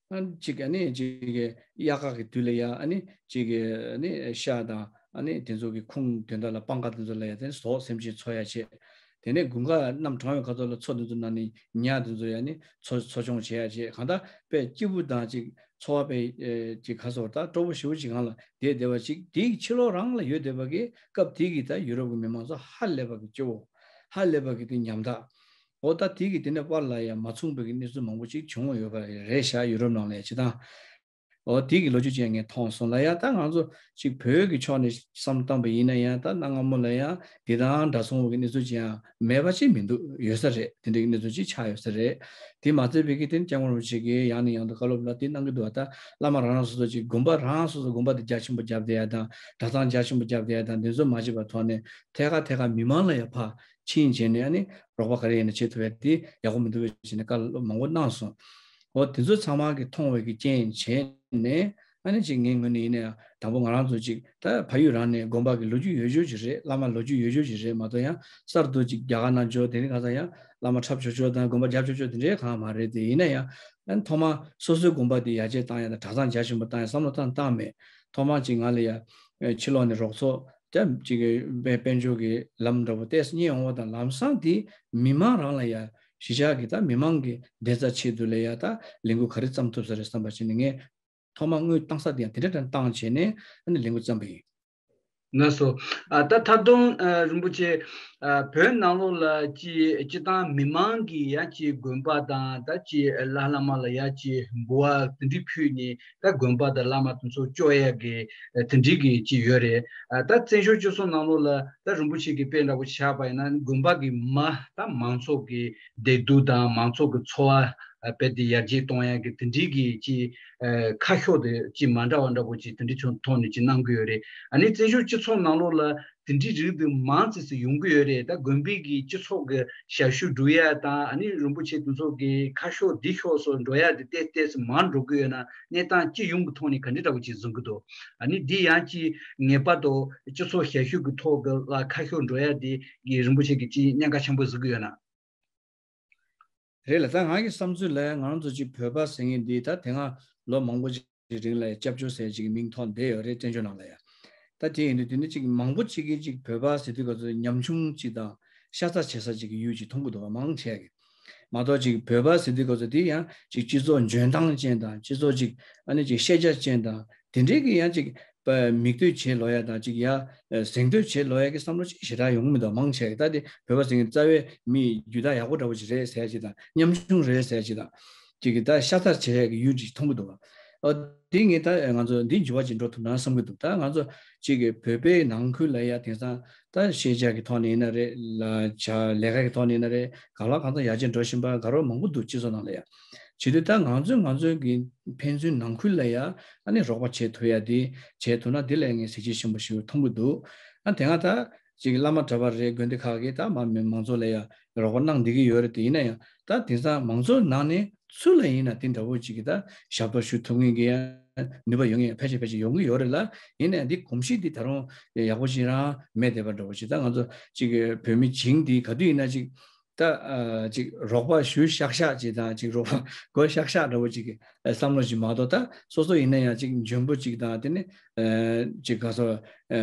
ཨ་ཅིག་ཨ་ནི་ཅིག་གི་དབྱར་ཁ་གི་དུས་ལ་ཡ་ཨ་ནི་ཅིག་གི་ཨ་ནི་ཤ་དང་ཨ་ནི་དེ་ཚོ་གི་ཁུངས་དོན་དག་ལ་སྤང་ཁ་དེ་ཚོ་ལ་ཡ་དེ་ཟོག་སེམས་ཅན་འཚོ་ཡ་བྱས། དེ་ནས་དགུན་ཁ་གནམ་གྲང་བའི་ཁ་ཐོག་ལ་མཚོ་དེ་ཚོ་ནང་ནས་ཉ་དེ་ཚོ་ཡ་ནི་འཚོ་འཚོ་སྐྱོང་བྱེད་ཡ་བྱས། གང་ལྟར་དཔེ་སྐྱིད་པོ་དང་ཅིག་འཚོ་བ་དཔེ་ཨེ་ཅིག་ག་སོགས་ད་སྤྲོ་པོ་ཞེ་པོ་ཅིག་སྒང་ལ་བསྡད་བསྡད་པ་ཅིག་དེའི་ཕྱི་ལོགས་རང་ལ་ཡོད་བསྡད་པ་གི་སྐབས་དེ་གི་ད་ཡུ་རོབ་ཀྱི་མི་མང་ཚོ་ཧ་ལས་པ་གི་སྐྱོ་བོ། ཧ་ལས་པ་གི་དེ་ཉམ་ཐག་འོ་ད་དེ་གི་དེ་ནས་པར་ལ་ཡ་མ་མཚུངས་པའི་གི་གནས་ཚུལ་མང་པོ་ཅིག་བྱུང་ཡོད་པ་རེད་ཤག་ཡུ་རོབ་ནང་ལ་ཡ་སྤྱིར་བཏང་། འོ་དེ་གི་ལོ་རྒྱུས་ཅིག་ངས་མཐོང་སོང་ལ། ཡ་ད་ང་ཚོ་ཅིག་བོད་ཀྱི་ཕྱོགས་ནས་བསམ་བཏང་པ་ཡིན་ན་ཡང་ད་གནའ་སྔ་མོ་ལ་ཡང་འདི་དང་འདྲ་མཚུངས་ཀྱི་གནས་ཚུལ་ཅིག་ཡང་མེད་པ་ཅིག་མི་འདུག་ཡོད་ས་རེད། དེ་འདྲའི་གནས་ཚུལ་ཅིག་ཆགས་ཡོད་ས་རེད། དེ་མ་ཚད་པའི་གི་དེ་སྐྱབས་མགོན་རིན་པོ་ཆེ་གིས་ཡང་ནས་ཡང་དུ་བཀའ་སློབ་ལ་དེ་གནང་གི་འདུག་ད་བླ་མ་རང་རང་སོ་སོ་ཅིག་དགོན་པ་རང་རང་སོ་སོ་དགོན་པ་དེ་རྒྱ་ཆེན་པོ་བརྒྱབ་བསྡད་ཡ་དང་གྲྭ་ཚང་རྒྱ་ཆེན་པོ་བརྒྱབ་བསྡད་ཡ་དང་དེ་ཚོ་མ་བྱེད་པའི་ཐོག་ནས་ཐད་ཀར་ཐད་ཀར་མི་མང་ལ་ཡང་ཕར་ཕྱིན་བྱས་ནས་ཨ་ནི་རོགས་པ་ག་རེ་ཡིན་ན་བྱེད་ཐུབ་ཡ་དེ་ཡག་པོ་མི་འདུག་བས་བྱས་ནས་བཀའ་སློབ་མང་པོ་གནང་སོང་། འོ་དེ་ཚོ་ཚང་མ་གིས་མཐོང་བའི་གི་རྐྱེན་བྱས་ནས་ཨ་ནི་ཅིག་ངའི་ངོས་ནས་ཡིན་ན་ཡང་དང་པོ་ང་རང་ཚོ་ཅིག་ད་ཕ་ཡུལ་རང་ནས་དགོན་པ་གི་ལོ་རྒྱུས་ཡོད་རྒྱུ་ཅིག་རེད། བླ་མ་ལོ་རྒྱུས་ཡོད་རྒྱུ་ཅིག་རེད་མ་གཏོགས་ཡང་གསར་དུ་ཅིག་རྒྱ་གར་ནང་འབྱོར་དེ་རིང་ཁ་སང་ཡང་བླ་མ་འཁྲབ་ཆོག་ཆོག་དང་དགོན་པ་རྒྱབ་ཆོག་ཆོག་དེ་འདྲའི་གང་མ་རེད། དེ་ཡིན་ན་ཡང་ཨ་ནི་ཐོག་མར་སོ་སོའི་དགོན་པ་དེ་ཡར་རྒྱས་བཏང་ཡ་དང་གྲྭ་ཚང་རྒྱ་ཆེན་པོ་བཏང་ཡ་བསམ་བློ་བཏང་བཏང་མེད། ཐོག་མར་ཅིག་ང་ལ་ཡ་ཕྱི་ལོགས་ནས་རོགས་ཚོགས་ཅིག་གི་དཔལ་དཔལ་འབྱོར་གྱི་ལམ་འདྲ་པོ་ཏོག་ཙམ་རྙེད་འོང་བ་དང་ལམ་སང་དེ་མི་མང་རང་ལ་ཡ་གཞིས་ཆགས་ཀྱི་ད་མི་མང་གི་བདེ་རྩ་ཆེད་དུ་ལ་ཡ་ད་ལས་འགུལ་ག་རེ་བརྩམས་ཐུབ་ས་རེད་བསམ་པ་བྱས་ནས་ངས་ཐོག་མར་དངུལ་བཏང་ས་དེ་ཡང་དེ་འདྲ་འདྲ་བཏང་བྱས་ནས་ཨ་ནི་ལས་འགུལ་བརྩམས་པ་ཡིན། ལགས་སོ། ཨ་ད་ད་དུང་ཨ་རིན་པོ་ཆེ། ཨ་བོད་ནང་ལོགས་ལ་ཅི་སྤྱི་བཏང་མི་མང་གིས་ཡ་ཅི་དགོན་པ་དང་ད་ཅི་བླ་བླ་མ་ལ་ཡ་ཅི་འབུལ་བ་དེ་འདྲ་ཕུལ་ནས་ད་དགོན་པ་དང་བླ་མ་དེ་ཚོ་སྐྱོང་ཡ་གི་ཨ་དེ་འདྲ་གི་ཅི་ཡོད་རེད། ཨ་ད་བཙན་བྱོལ་སྤྱི་ཚོགས་ནང་ལོགས་ལ་ད་རིན་པོ་ཆེ་གི་དཔེ་འདྲ་པོ་ཆགས་པ་ཡིན་ན་དགོན་པ་གི་མ་ད་མང་ཚོགས་ཀྱི་བདེ་སྡུག་དང་མང་ཚོགས་ཀྱི་འཚོ་བ་ཨ་དཔེ་དེ་ཡར་རྒྱས་གཏོང་ཡ་གི་དེ་འདྲ་གི་ཅི་ཨ་ཁ་ཕྱོགས་དེ་ཅི་མ་འདྲ་བ་འདྲ་པོ་ཅི་དེ་འདྲ་ཚོ་ཐོག་ནས་ཅི་གནང་གི་ཡོད་རེད། ཨ་ནི་བཙན་བྱོལ་སྤྱི་ཚོགས་ནང་ལོགས་ལ་དེ་འདྲའི་རིགས་དེ་མང་ཙམ་ཙམ་ཡོང་གི་ཡོད་རེད། ད་དགོན་པའི་གི་སྤྱི་ཚོགས་ཀྱི་ཞབས་ཞུ་སྒྲུབ་ཡ་དང་ཨ་ནི་རིན་པོ་ཆེ་དེ་ཚོ་གི་ཁ་ཕྱོགས་འདི་ཕྱོགས་སུ་འགྲོ་ཡ་དེ་ཏོག་ཙམ་ཏོག་ཙམ་མར་འགྲོ་གི་ཡོད་ན་གནས་སྟངས་སྤྱི་ཡོངས་ཀྱི་ཐོག་ནས་ག་འདྲ་འདྲ་པོ་ཅིག་བཟུང་གི་འདུག་ཨ་ནི་འདི་ཡང་ཅི་ངེས་པར་དུ་སྤྱི་ཚོགས་ཞབས་ཞུ་གི་ཐོག་གི་ལ་ཁ་ཕྱོགས་འགྲོ་ཡ་དེ་གི་རིན་པོ་ཆེ་གི་ཅི་གནད་འགག་ཆེན་པོ་བཟུང་གི་ཡོད་ན། རེད་ལ་ད་ང་གི་བསམ་ཚུལ་ལ་ང་རང་ཚོ་ཅིག་བོད་པ་ཟེར་མཁན་འདི་ད་དེ་སྔ་ལོ་མང་པོ་ཅིག་རིང་ལ་སྐྱབས་བཅོལ་ཟེར་ཅིག་མིང་ཐོགས་བསྡད་ཡོད་རེད་བཙན་བྱོལ་ནང་ལ་ཡ། ད་དེ་ཡིན་དུས་དེ་ནི་ཅིག་མང་པོ་ཅིག་གིས་ཅིག་བོད་པ་ཟེར་དུས་ག་ཚོད་ཉམ་ཆུང་ཅིག་དང་ཤ་ཚ་བྱེད་ས་ཅིག་གི་ཡུལ་ཅིག་མཐོང་གི་འདུག་བ་མང་ཆེ་གི། མ་གཏོགས་ཅིག་བོད་པ་ཟེར་དུས་ག་ཚོད་དེ་ཡང་ཅིག་སྤྱི་ཚོགས་འཇོན་ཐང་ཅན་དང་སྤྱི་ཚོགས་ཅིག་ཨ་ནི་ཅིག་ཤེས་རྒྱ་ཅན་དང་དེ་འདྲའི་གི་ཡང་ཅིག་པ་མིག་ལྟོས་བྱེད་ལོ་ཡ་དང་ཅིག་ཡ་ཨ་གཟེངས་བསྟོད་བྱེད་ལོ་ཡ་གི་བསམ་བློ་ཅིག་ཞེ་དྲག་ཡོང་གི་མི་འདུག་མང་ཆེ་གི། ད་དེ་བོད་པ་ཟེར་མཁན་རྩ་བའི་མི་རྒྱུ་དག་ཡག་པོ་འདྲ་པོ་ཅིག་རེད་ཟེར་ཡ་ཅིག་དང་ཉམ་ཆུང་རེད་ཟེར་ཡ་ཅིག་དང་ཅིག་གི་ད་ཤ་ཚ་བྱེད་ཡ་གི་ཡུལ་ཅིག་མཐོང་གི་འདུག་བ། ཨོ་དེ་ངས་ད་ང་ཚོ་འདི་འགྱུར་བ་ཅིག་འགྲོ་ཐུབ་ན་བསམ་གི་འདུག་ད་ང་ཚོ་ཅིག་གི་བོད་པའི་ནང་ཁུལ་ལ་ཡ་དེང་སང་ད་ཤེས་བྱ་གི་ཐོག་ནས་ཡིན་ན་རེད་ལ་བྱ་ལས་ཀ་གི་ཐོག་ནས་ཡིན་ན་རེད་གང་ལ་གང་འཚམ་ཡར་རྒྱས་འགྲོ་བཞིན་པ་དགའ་རབ་མང་པོ་འདུག་སྤྱི་ཚོགས་ནང་ལ་ཡ། བྱེད་དུས་ད་ང་ཚོས་ང་ཚོའི་གི་ཕན་ཚུན་ནང་ཁུལ་ལ་ཡ་ཨ་ནི་རོགས་པ་བྱེད་ཐུབ་ཡ་དེ་བྱེད་ཐུབ་ན་དེ་ལས་ངས་གཟི་བརྗིད་ཆེན་པོ་ཞིག་མཐོང་གི་འདུག་ཨ་དེ་སྔ་ད་ཅིག་བླ་མ་གྲྭ་པ་རེད་དགོན་སྡེ་ཁག་གིས་ད་མ་མི་མང་ཚོགས་ལ་ཡ་རོགས་པ་གནང་བསྡད་ཀྱི་ཡོད་རེད་དེ་ཡིན་ན་ཡང་ད་དེང་སང་མང་ཚོགས་ནང་ནས་སུ་ལ་ཡིན་ན་དེ་འདྲ་བོ་ཅིག་གི་ད་ཞབས་ཏོག་ཞུ་ཐུབ་མཁན་གི་ཡ་ནུས་པ་ཡོང་ངེས་ཕལ་ཆེར་ཕལ་ཆེར་ཡོང་གི་ཡོད་རེད་ལ་ཡིན་ན་ཡང་འདི་གོམས་གཤིས་འདི་ད་རུང་ཡག་པོ་ཞིག་རང་མེད་བསྡད་པ་འདྲ་བོ་ཅིག་ད་ང་ཚོ་ཅིག་བོད་མི་བྱིངས་འདི་ག་དུས་ཡིན་ན་ཅིག་ད་ཨ་ཅིག་རོགས་པ་ཞུ་ཤག་ཤག་ཅིག་དང་ཅིག་རོགས་པ་དགོས་ཤག་ཤག་འདྲ་བོ་ཅིག་གི་བསམ་བློ་ཅིག་མ་གཏོགས་ད་སོ་སོ་ཡིན་ན་ཡང་ཅིག་འཇོན་པོ་ཅིག་དང་དེ་ནི་ཨ་ཅིག་ག་སོ་ཨ་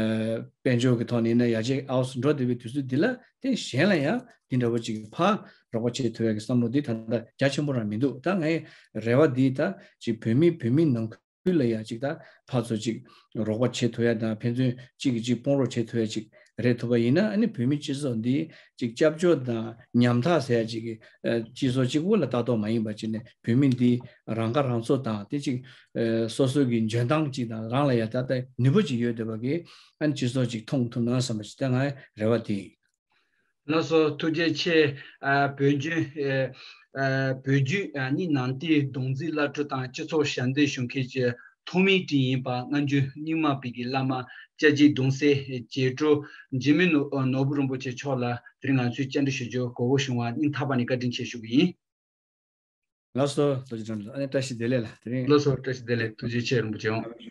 དཔལ་འབྱོར་གི་ཐོག་ནས་ཡིན་ན་ཡར་རྒྱས་ཨའུ་སུ་འགྲོ་བསྡད་པའི་དུས་ཚོད་འདི་ལ་དེ་གཞན་ལ་ཡང་དེ་འདྲ་བོ་ཅིག་ཕར་རོགས་པ་བྱེད་ཐུབ་ཡ་གི་བསམ་བློ་འདི་ད་ལྟ་རྒྱ་ཆེན་པོ་རང་མི་འདུག་ད་ངའི་རེ་བ་འདི་ད་ཅིག་བོད་མི་བོད་མི་ནང་ཁུལ་ལ་ཡ་ཅིག་ད་ཕར་ཚུར་ཅིག་རོགས་པ་བྱེད་ཐུབ་ཡ་དང་ཕན་ཚུན་གཅིག་གིས་གཅིག་དཔུང་རོགས་བྱེད་ཐུབ་ཡ་ཅིག་རེད་ཐུབ་པ་ཡིན་ན་ཨ་ནི་བོད་མི་སྤྱི་ཚོགས་འདི་ཅིག་སྐྱབས་བཅོལ་དང་ཉམ་ཐག་ཟེར་ཡ་ཅིག་གི་ཨ་སྤྱི་ཚོགས་གཅིག་པོ་ལ་ལྟ་རྟོག་མ་ཡིན་པ་ཅིག་ནས་བོད་མི་འདི་རང་ཁ་རང་གསོ་དང་དེ་ཅིག་ཨ་སོ་སོ་གི་འཇོན་ཐང་ཅིག་དང་རང་ལ་ཡ་ད་ལྟ་ནུས་པ་ཅིག་ཡོད་བསྡད་པ་གི་ཨ་ནི་སྤྱི་ཚོགས་ཅིག་མཐོང་ཐུབ་ན་བསམ་པ་ཅིག་ད་ང་རེ་བ་དེ་ཡིན། ལགས་སོ་ཐུགས་རྗེ་ཆེ། ཨ་བོད་བརྒྱུད་ཨ་ཨ་བོད་བརྒྱུད་ཨ་ནི་ནང་བསྟན་རྡོག་རྫིས་བླ་སྤྲུལ་དང་སྤྱི་ཚོགས་ཞབས་འདེགས་ཞུ་མཁན་གྱི་ཐོག་མའི་སྤྲིན་ཡིན་པ་སྔ་འགྱུར་རྙིང་མ་པའི་གི་བླ་མ་སྐྱབས་རྗེ་གདུང་སྲས་རྒྱལ་སྤྲུལ་འཇིགས་མེད་ནོར་ནོར་བུ་རིན་པོ་ཆེ་མཆོག་ལ་དེ་རིང་ང་ཚོས་བཅར་འདྲི་ཞུ་རྒྱུ་གོ་བོ་བྱུང་བ་སྙིང་ཐག་པ་ནས་བཀའ་དྲིན་ཆེ་ཞུ་གི་ཡིན། ལགས་སོ་རྡོ་རྗེ་དྲང་ཨ་ནི་བཀྲ་ཤིས་བདེ་ལེགས་ལ་དེ་རིང་། ལགས་སོ་བཀྲ་ཤིས་བདེ་ལེགས་ཐུགས་རྗེ་ཆེ་རིན་པོ་ཆེ་ཨང་།